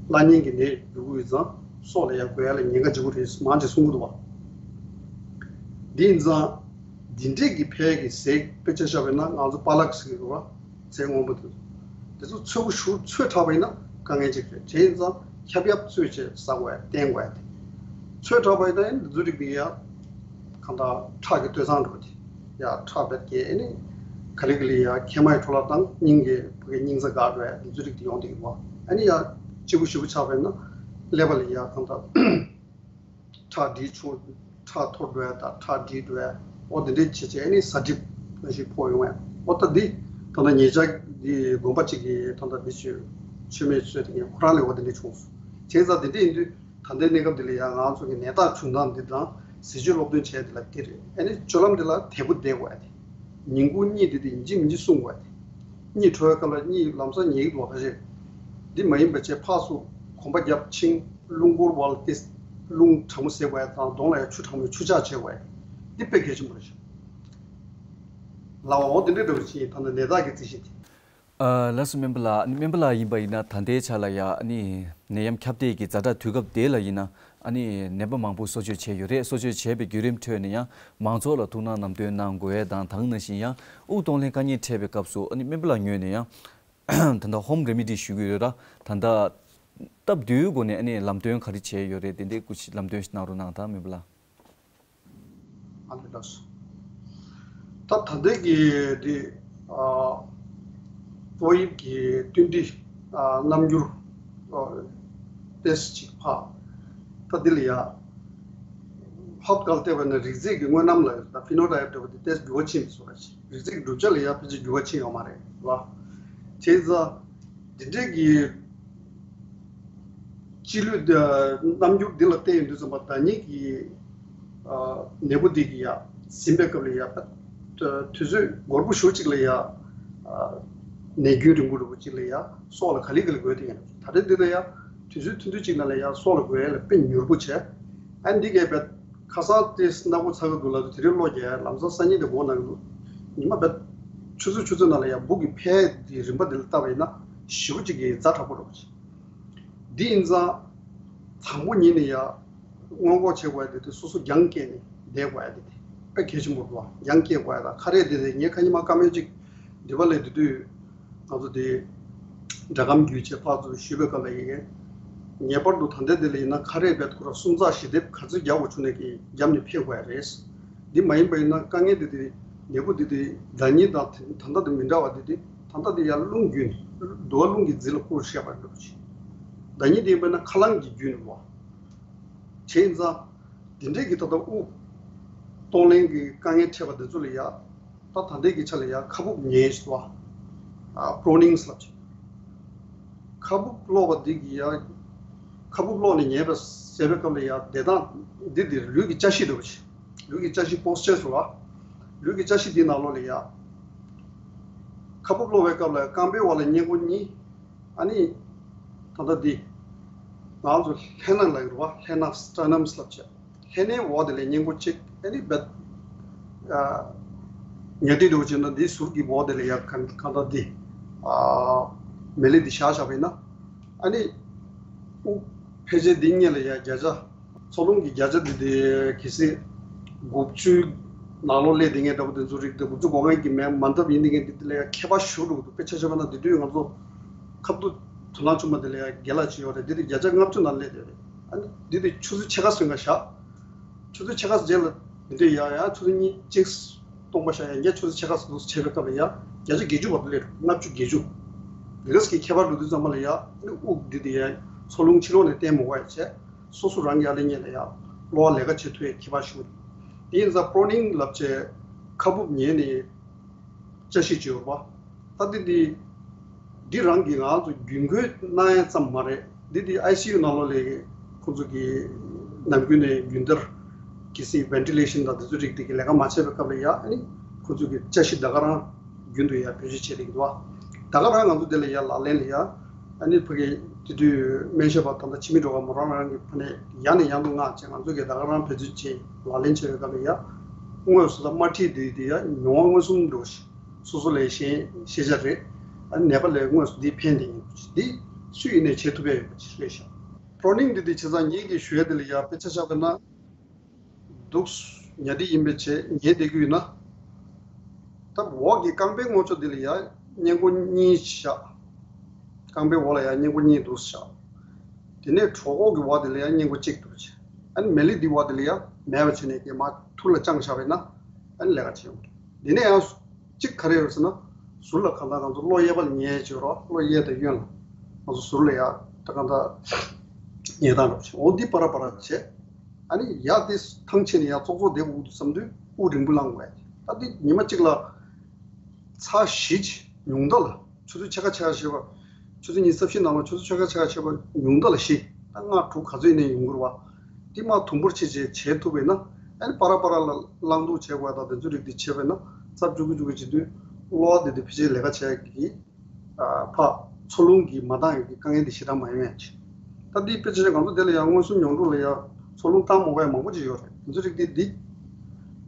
བླ་གཉན་གྱི་ནད་འགྱུར་གྱི་ཡོད་ཙང་སྲོག་ལ་ཡ་འགོས་ཡ་ལ་ཉེན་ཁ་ཆེ་པོ་རེད་མང་ཆེ་གསུང་གི་འདུག་བ། འདི་ཡིན་ཙང་འདི་འདྲས་ཀྱི་ཕལ་གྱི་ཟས་དཔེ་ཆ་བཞག་པ་ཡིན་ན་ང་ཚོ་པ་ལག་ཟེར་གྱི་འདུག་བ། ཚལ་སྔོན་པོ་དེ་ཚོ། དེ་ཚོ་ཚོས་པོ་ཞུ་ཚོས་དྲགས་པ་ཡིན་ན་དཀའ་ངལ་ཅིག་རེད། དེ་ཡིན་ཙང་ཁྱབ་ཡབ་ཚོས་བྱས་ཟ་དགོས་ཡ་བསྟེན་དགོས་ཡ་དེ། ཚོས་དྲགས་པ་ཡིན་ན་ཡང་འདི་ཚོ་རིགས་དེ་ཡ་གང་ལྟར་ཁྲག་གི་སྟོད་སང་འགྲོ་དེ་ཡ་ཁྲག་རྦད་ཀྱི་ཨེ་ནི་ག་ལེ་ག་ལེ་ཡ་མཁལ་མའི་འཕྲོ་བརླག་དང་སྙིང་གི་ཕ་གི་སྙིང་རྩ་འགག་འགྲོ་ཡ་འདི་ཚོ་རིགས་དེ་ཡོང་དེ་ཡོད་བ། ཨ་ནི་ཡ་གཅིག་པུ་ཞེ་པོ་ཆགས་པ་ཡིན་ན་ཀླད་པ་ལ་ཡ་གང་ལྟར། ཁྲག་འདྲེས་ཆུང་ཁྲག་འཐོར་འགྲོ་ཡ་དང་ཁྲག་འདྲེས་འགྲོ་ཡ་ཨོ་དེ་འདྲས་བྱས་བྱས་ཨ་ནི་ཟ་འགྲིབ་ནང་བཞིན་ཕོག་ཡོང་ཡ་ཨོ་ད་འདི་ད་ལྟ་ཉེ་ཆར་འདི་དགོན་པ་གཅིག་གིས་ད་ལྟ་འདི་ཆོས་ཆོས་མེད་གསོལ་དེ་ངས་ཁོ་རང་ལས་འོ་དེ་འདྲས་བྱུང་སོང་བྱས་ཙང་དེ་འདྲས་ཡིན་དུས་ད་ལྟའི་གནས་སྐབས་འདི་ལ་ཡ་ང་ཚོ་གི་ནད་རྟགས་བྱུང་སྟངས་འདི་དང་ཟས་བཅུད་སློབ་སྟོན་བྱས་དེ་ལ་འདི་རེད། ཨ་ནི་སྤྱོད་ལམ་འདི་ལ་དལ་པོ་བསྡད་དགོས་ཡ་དེ། ཉིན་གུང་གཉིད་དེ་དེ་ཡིན་གཅིག་མིན་གཅིག་སྲུང་དགོས་ཏེ། གཉིད་ཁྲོ་བའི་སྐབས་ལ་གཉིད་ལམ་སང་ཉལ་གྱི་འདུག་ཁ་ཤས། འདི་མ་ཡིན་པ་བྱས་ཕག་སུ་གོམ་པ་བརྒྱབ་ཕྱིན་རླུང་འཁོར་བ་ལ་ཏེ་རླུང་གྲང་མོ་ཟས་དགོས་ཡ་དང་གདོང་ལ་ཡང་ཆུ་གྲང་མོའི་ཆུ་འཇགས་བྱེད་དགོས་ཡ། འདི་དཔེ་གལ་ཆེན་པོ་རེད་ཤག་ལགས་འོ་དེ་འདྲའི་འདྲ་བོ་ཅིག་ཡིན་ད་ནི་ནད་རྟགས་ཀྱི་རྩི་གཞི་དེ། ཨ་ལགས་སོ་སྨན་པ་ལགས། སྨན་པ་ལགས་ཡིན་པ་ཡིན་ན་ད་ལྟའི་ཆ་ལ་ཡ་ཨ་ནི་ནད་ཡམས་ཁྱབ་གདལ་གྱི་ཛ་དྲག་དུས་སྐབས་དེ་ལ་ཡིན་ན། ཨ་ནི་ནད་པ་མང་པོ་གསོ་བཅོས་བྱས་ཡོད་རེད། གསོ་བཅོས་བྱས་པའི་བརྒྱུད་རིམ་ཁྲོད་ནས་ཡང་མང་ཚོགས་ལ་ཐུགས་སྣང་ནམ་སྟོན་གནང་དགོས་ཡས་དང་དེ་ནང་བཞིན་ཡང་དབུགས་གཏོང་ལེན་དཀའ་ངལ་འཕྲད་པའི་སྐབས་སུ་ཨ་ནི་སྨན་པ་ལགས་ངོས་ནས་ཡང་ད་ལྟ་ཧོམ་རེ་མི་ཌི་ཞུ་གི་ཡོད་ར། ད་ལྟ་སྟབས་བདེའི་སྒོ་ནས་ཨ་ནི་ལམ་སྟོན་ག་རེ་བྱས་ཡོད་རེད། དེ་འདྲའི་སྐུ་མཁྱེན་ལམ་སྟོན་ཞིག་གནང་རོགས་གནང་དང་སྨན་པ་ལགས། ཨ་ནི་ལགས་སོ། ད་ད་ལྟའི་གི་འདི་ཨ་ཏོག་དབྱིབས་ཀྱི་བསྟུན་སྒྲིལ་ཨ་རྣམ་འགྱུར་ཨ་ཏེ་སི་ཊི་ཅིག་ཕར་ད་འདི་ལ་ཡ་ཧོབ་གལ་ཏེ་བ་ནི་རིགས་རྫས་ཀྱི་དངོས་རྣམ་ལ་ད་ཕི་ནོ་ཊའིབ་འདྲ་བ་འདི་ཏེ་སི་འགྱུར་བ་ཕྱིན་མི་སོང་བ་ཞིག་རིགས་རྫས་ཀྱི་གྲུབ་ཆ་ལ་ཡ་ཕལ་ཆེར་འགྱུར་བ་ཕྱིན་ཡོད་མ་རེད་བ། བྱས་ཙང་འདི་འདྲའི་གི་སྤྱི་ལུས་འདི་རྣམ་འགྱུར་འདི་ལ་བལྟས་ཡོང་དུས་ཙམ་པ་ཟླ་ཉིན་གྱི་ཨ་ནད་འབུ་འདི་གི་ཡ་ཟིན་པའི་སྐབས་ལ་ཡ་དུས་ཚོད་འགོར་པོ་ཞེ་པོ་ཅིག་ལ་ཡ་ཨ་ནད་རྒྱུན་རིང་པོ་རིང་པོ་ཅིག་ལ་ཡ་སྲོག་ལ་ག་ལེ་ག་ལེ་འགོས་ཏེ་ཡིན། ད་ལྟ་འདི་ལ་ཡ་དུས་ཚོད་ཐུང་ཐུང་ཅིག་ནང་ལ་ཡ་སྲོག་ལ་འགོས་ཡ་ལ་དཔེ་མྱུར་པོ་བྱས། ཨ་འདི་གས་བས་ཁ་སང་དེ་ནག་པོ་ཚ་གི་འདུག་ལབ་དུས་དེ་རིང་གློག་རྒྱག་ལམ་སང་སང་ཉིན་དེ་འགོ་ན་གི་འདུག་ཉི་མ་བས་ཆུ་ཚོད་ཆུ་ཚོད་ནང་ལ་ཡ་འབུ་གི་འཕེལ་དེ་རིམ་པ་དེ་ལ་བལྟ་བ་ཡིན་ན་ཞེ་པོ་ཅིག་གི་ཛ་དྲག་པོ་རེད་པ་ཅིག་འདི་ཡིན་ཙང་དང་པོ་ཉིད་ནས་ཡ་སྔོན་འགོག་བྱེད་དགོས་ཡ་དེ་དེ་སོ་སོ་རྒྱང་བཀྱེད་ནས་བསྡད་དགོས་ཡ་དེ་དེ་དཔེ་གལ་ཆེན་པོ་རེད་པ། རྒྱང་བཀྱེད་དགོས་ཡ་དང་ཁ་རས་དེ་དེ་ངས་ཁ་ཉི་མ་བཀའ་མོལ་ཅིག་འདི་པ་ལས་དེ་དུས་ང་ཚོ་དེ་སྒྲ་སྒམ་བརྒྱུད་བྱས་ཕར་ཚུར་ཞུས་པའི་སྐབས་ལ་ཡིན། ངེས་པར་དུ་ད་ལྟའི་དེ་ལ་ཡིན་ན་ཁ་རས་རྦད་ཁོ་ར་སུམ་རྩག་ཞི་དེབ་ག་ཚོད་རྒྱག་དགོས་བྱུང་ནས་ཀྱི་རྒྱབ་ནས་ཕེབས་དགོས་ཡ་རེད། འདི་མ་ཡིན་པ་ཡིན་ན་དཀའ་ངལ་དེ་དེ་ནད་འབུ་དེ་དེ་ཟླ་ཉིན་དང་ད་ལྟ་དེ་མི་འདྲ་བ་དེ་དེ་ད་ལྟ་དེ་ཡར་རླུང་བརྒྱུད་ནས་དུ་བ་རླུང་གི་རྫི་ལ་བསྐུར་བཤད་པ་འདྲ་པོ་ཅིག་ཟླ་ཉིན་དེ་ཡིན་པ་ན་ཁ་རླངས་ཀྱི་བརྒྱུད་ནས་བ། བྱས་ཙང་། འདི་འདྲས་ཀྱི་ད་ལྟ་དབུགས་གཏོང་ལེན་གྱི་དཀའ་ངལ་འཕྲད་པ་འདི་ཚོ་ལ་ཡ། ད་ད་ལྟའི་གི་ཆ་ལ་ཡ་ཁ་སྦུབ་ཉལ་ཞིག་བ། ཨ་པྲོ་ནིང་ལབ་ཅིག་ཁ་སྦུབ་སློག་པ་འདི་གི་ཡ། ཁ་སྦུབ་སློག་ནས་ཉལ་བ་ཟེར་བའི་སྐབས་ལ་ཡ་བསྡད་སྟངས་འདི་འདིར་ལུས་ཀྱི་བཅའ་གཞི་འདྲ་པོ་ཞིག་ལུས་ཀྱི་བཅའ་གཞི་པོ་སི་ཅར་ཟེར་བ། ལུས་ཀྱི་བཅའ་གཞི་འདིའི་ནང་ལོགས་ལ་ཡ། ཁ་སྦུབ་སློག་པའི་སྐབས་ལ་རྐང་པའི་འོག་ལ་སྔས་མགོ་གཉིས། ཨ་ནི། ད་ལྟ་འདི། ང་ཚོ་ལྷས་ནག་ལབ་ཀྱི་རེད་བ། ལྷས་ནག་སི་ཊར་ནམ་སི་ལབ་བྱས། ལྷས་ནག་འོག་དེ་ལ་སྔས་མགོ་གཅིག་ཨ་ནི་རྦད། ཨ། ཉལ་ཏེ་འདུག་བྱས་ན་འདི་ཟུར་གྱི་འོག་དེ་ལ་ཡ་གང་གང་ལྟར་འདི། ཨ། མེ་ལེ་འདི་བཞག་བཞག་པ་ཡིན་ན། ཨ་ནི། དབུགས་ཕལ་ཆེར་འདི་སྔས་ལ་ཡ་བརྒྱ་ཆ། འཚོ་རླུང་གི་བརྒྱ་ཆ་འདི་དེ་གལ་སྲིད་དགུ་བཅུའི་ནང་ལོགས་སླེབས་བསྡད་མཁན་འདྲ་པོ་དེ་ཚོ་རིགས་དེ་དགུ་བཅུ་གོ་ལྔ་གི་མན་མན་ཐབས་ཡིན་བསྡད་མཁན་དེ་དེ་ལ་ཡང་ཁྱད་པར་ཞེ་པོ་འགྲོ་གི་འདུག་དཔེ་ཆ་བཞག་པ་ན་དེ་དུས་ང་ཚོ་ཁ་ཐུག་དོ་སྣང་ཆུང་མ་དེ་ལ་ཡང་རྒན་ལགས་ཅིག་ཡོད་རེད། དེ་དེ་བརྒྱ་ཆ་ལྔ་བཅུ་ནང་སླེབས་བསྡད་རེད། ཨ་ནི་དེ་དེ་ཆུ་ཚོད་ཕྱེད་ཀ་སོན་ག་བཞག་ཆུ་ཚོད་ཕྱེད་ཀ་རྗེས་ལ་དེ་དུས་ཡང་ཡང་ཆུ་ཚོད་གཉིས་གཅིག་སྟོང་པ་བཞག་ཡང་བརྒྱ་ཆུ་ཚོད་ཕྱེད་ཀ་ཟུར་བྱས་པའི་སྐབས་ལ་ཡང་བརྒྱ་ཆ་བརྒྱད་ཅུ་བར་དུ་སླེབས་རེད། ལྔ་བཅུ་བརྒྱད་ཅུ། དེ་ག་ཙམ་གྱི་ཁྱད་པར་འགྲོ་དུས་ཙམ་པ་ལ་ཡང་ཨ་ནི་དབུགས་འདི་དེ་ཡང་འཚོ་རླུང་ཕྱི་ལོགས་ནས་བསྟན་མི་དགོས་ཡ་བྱས། སོ་སོ་རང་གི་ཨ་ལེ་ཉེ་ལ་ཡ། གློ་བ་ལས་ཀ་བྱེད་ཐུབ་ཡ་ཁྱད་པར་ཞུ། དེ་ཡིན་ཙང་པྲོ་ནིང་ལབ་བྱས། ཁ་སྦུབ་ཉལ་ནས། བཅའ་གཞི་བྱེད་ཡོད་པ། ད་དེ་དེ། འདི་རང་གི་ང་ཚོ་རྒྱུན་འཁོར་གནང་ཡ་ཙམ་མ་རེད། འདི་དེ་ཨའི་སི་ཡུ་ནང་ལོགས་ལ་ཁོང་ཚོ་གི་ནམ་རྒྱུན་ནས་རྒྱུན་ལྟར་གལ་སྲིད་ཝེན་ཊི་ལེ་ཤན་དང་དེ་ཚོ་རིགས་དེ་གི་ལས་ཀ་མ་བྱས་པའི་སྐབས་ལ་ཡ་ཨ་ནི་ཁོང་ཚོ་གི་བཅའ་གཞི་ད་ག་རང་རྒྱུན་དུ་ཡ་བེད་སྤྱོད་བྱེད་བསྡད་ཀྱི་འདུག་བ། ད་ག་རང་ང་ཚོ་དེ་ལ་ཡ་ལག་ལེན་ལ་ཡ་ཨ་ནི་ཕ་གི་དེ་དུས་སྨན་ཞབས་པ་ད་ལྟ་འཆི་མེད་སྒྲོལ་དཀར་མོ་རང་རང་གི་ཕ་ནས་ཡང་ནས་ཡང་དུ་མངགས་བྱས་ང་ཚོ་གི་ད་ག་རང་བེད་སྤྱོད་བྱེད་ལག་ལེན་བྱེད་པའི་སྐབས་ལ་ཡ་དངོས་སུ་ད་དམར་ཁྲིད་དེ་དེ་ཡ་མྱོང་བ་མངོན་སུམ་འགྲོ་ཞིང་། སོ་སོ་ལས་གཞན་ཤེས་བྱ་རེད། ཨ་ནི་ནད་པ་ལ་དངོས་སུ་འདི་ཕན་བདེ་ཡིན་པ་ཅིག་འདི་སུ་ཡིན་ནས་བྱེད་ཐུབ་ཡ་ཡོད་པ་ཅིག་རེད་ཤག་པྲོ་ནིང་འདི་དེ་བྱས་ཙང་ངེད་ཀྱིས་ཞུ་ཡ་དེ་ལ་ཡ་དཔེ་ཆ་བཞག་པ་ན་འདུག་ཉ་སྦྲིད་ཡིན་པའི་ཆེད་ཉལ་བསྡད་ཀྱི་ཡོད་ན། ད་འོག་གི་རྐང་པའི་སྔོ་ཕྱོགས་འདི་ལ་ཡ་སྔས་མགོ་གཉིས་བཞག་རྐང་པའི་འོག་ལ་ཡ་སྔས་མགོ་གཉིས་འདུག་བཞག་དེ་ནས་གྲོད་ཁོག་གི་འོག་དེ་ལ་ཡ་སྔས་མགོ་གཅིག་འདུག་བྱས། ཨ་ནི་མལ་ལས་འདི་འོག་དེ་ལ་ཡ་མེད་པ་བྱས་ནས་ཀྱི་མ་ཐུར་ལ་དཔྱངས་བཞག་པ་ཡིན་ན་ཨ་ནི་ལས་ཀ་བྱེད་ཡོང་། དེ་ནས་ཡང་གཅིག་ག་རེ་ཡོད་ཟེར་ན། ཟུར་ལ་གང་ལྟར་ང་ཚོ་གློ་གཡས་པ་ལ་ཉལ་བྱེད་རོགས། གློ་གཡས་དང་གཡོན་ལ་ང་ཚོ་ཟུར་ལ་ཡ་ད་གང་ལྟར་ཉལ་སྟངས་རོགས་བྱེད། འོ་འདི་པ་ར་པ་ར་བྱས། ཨ་ནི་ཡ་དེ་ཐང་ཆད་ནས་ཡ་ཙོག་ཙོག་བསྡད་དགོས་འདུག་བསམ་དུས་དབུགས་རིང་པོ་བླང་དགོས། ད་འདི་ཉི་མ་གཅིག་ལ་ཚར་བཞི་ཅིག་ཉུང་མཐའ་ལ་ཆུ་ཚོད་ཕྱེད་ཀ་ཕྱེད་ཀ་བྱས་པ། ཆུ་ཚོད་ཉི་ཤུ་རྩ་བཞི་ནང་ལ་ཆུ་ཚོད་ཕྱེད་ཀ་ཕྱེད་ཀ་བྱས་པ་ཉུང་མཐའ་ལ་བཞི། ད་ལྔ་དྲུག་ག་ཚོད་ཡིན་ནའི་ཡོང་གི་རེད་བ། འདི་མ་དུམ་བུར་ཕྱེ་བྱས་བྱེད་ཐུབ་པས་ན་ཨ་ནི་པ་ར་པ་ར་ལ་བླང་འདུག་བྱེད་དགོས་དང་དེ་ཚོ་རིགས་འདི་བྱེད་པས་ན་རྩ་བཅུ་གི་བཅུ་གི་བྱེད་དུས་གློ་བ་འདི་འདི་ཕལ་ཆེར་ལས་ཀ་བྱེད་ཀྱི་ཕ་འཚོ་རླུང་གིས་མ་འདང་ཡག་གི་དཀའ་ངལ་འདི་ཞེ་དྲག་མ་ཡོང་ཡག་ཅིག་ད་འདི་དཔེ་ཆ་ང་ཚོ་དེ་ལ་ཡང་མངོན་སུམ་མྱོང་གྲོགས་ལ་ཡང་འཚོ་རླུང་བཏང་མ་དགོས་ཡག་མང་པོ་ཅིག་ཡོད་རེད། དེ་ཚོ་རིགས་འདི་འདི་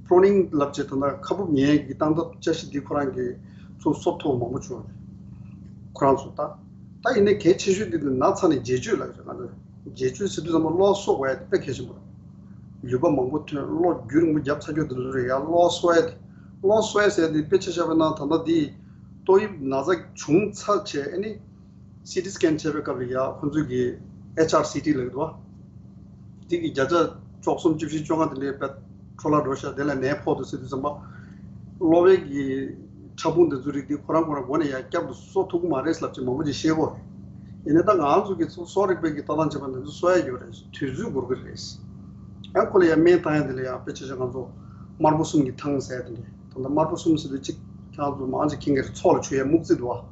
པྲོ་ནིང་ལབ་བྱས་ད་ལྟ་ཁ་སྦུབ་ཉལ་གྱི་སྟངས་སྟབས་བཅའ་གཞི་འདི་ཁོ་རང་གི་ཚུར་གསོ་ཐུབ་མང་པོ་བྱུང་རེད། ཁོ་རང་ཚོ་ད་ད་ཡིན་ནའི་གལ་ཆེ་ཤོས་འདི་ན་ཚ་ནས་རྗེས་གཅོད་ལབ་ཀྱི་རེད། ང་ཚོ་རྗེས་གཅོད་ཟེར་དུས་ཙམ་པ་གློ་གསོ་དགོས་ཡག་དེ་དཔེ་གལ་ཆེན་པོ་རེད། ལུད་པ་མང་པོ་ཐོན་གློ་རྒྱུན་རིང་པོ་རྒྱབ་ཚ་རྒྱུ་དེ་ཚོ་རེད་ཡ། གློ་གསོ་ཡག་དེ་གློ་གསོ་ཡག་ཟེར་ཡག་དེ་དཔེ་ཆ་བཞག་པ་ན་ད་ལྟ་འདི་ཏོག་དབྱིབས་ན་ཚ་བྱུང་ཚར་བྱས་ཨ་ནི་སི་ཊི་སི་ཀེན་བྱས་པའི་སྐབས་ལ་ཡ་ཁོང་ཚོས་ཀྱི་ཨེཆ་ཨར་སི་ཊི་ལབ་ཀྱི་འདུག་བ། དེ་གི་བརྒྱ་ཆ་བཅུ་གསུམ་བཅུ་བཞི་བཅོ་ལྔ་དེ་འདྲའི་བས་འཕྲོ་བརླག་འགྲོ་ཤག་དེ་ལ་ནད་ཕོག་འདུག་ཟེར་དུས་ཙམ་པ། གློ་བའི་གི་ཕྲ་ཕུང་དེ་ཚོ་རིགས་དེ་ཁོ་རང་ཁོ་རང་སྒོ་ནས་ཡ་བསྐྱར་དུ་གསོ་ཐུབ་ཀྱི་མ་རེད་ལབ་ཅིག་མང་པོ་ཅིག་བཤད་ཀྱི་ཡོད་རེད། ཡིན་ནའི་ད་ང་ཚོ་གི་གསོ་གསོ་རིག་པའི་གི་ལྟ་སྟངས་བྱས་པ་ན་ཚོ་གསོ་ཡ་ཡོད་རེད། དུས་ཚོད་འགོར་གི་རེད། ཡང་ཁོ་ལ་ཡ་སྨན་བཏང་ཡ་དེ་ལ་ཡ་དཔེ་ཆ་ཆ་ང་ཚོ་དམར་པོ་གསུམ་གྱི་ཐང་ཟེར་ཡ་དེ་འདྲས། ད་ལྟ་དམར་པོ་གསུམ་ཟེར་དུས་གཅིག་ཁྱེད་རང་ཚོ་མང་ཆེ་མཁྱེན་གྱི་རེད། མཚོ་ལ་མཆོད་ཡ་སྨུག་རྩི་འདུག་བ།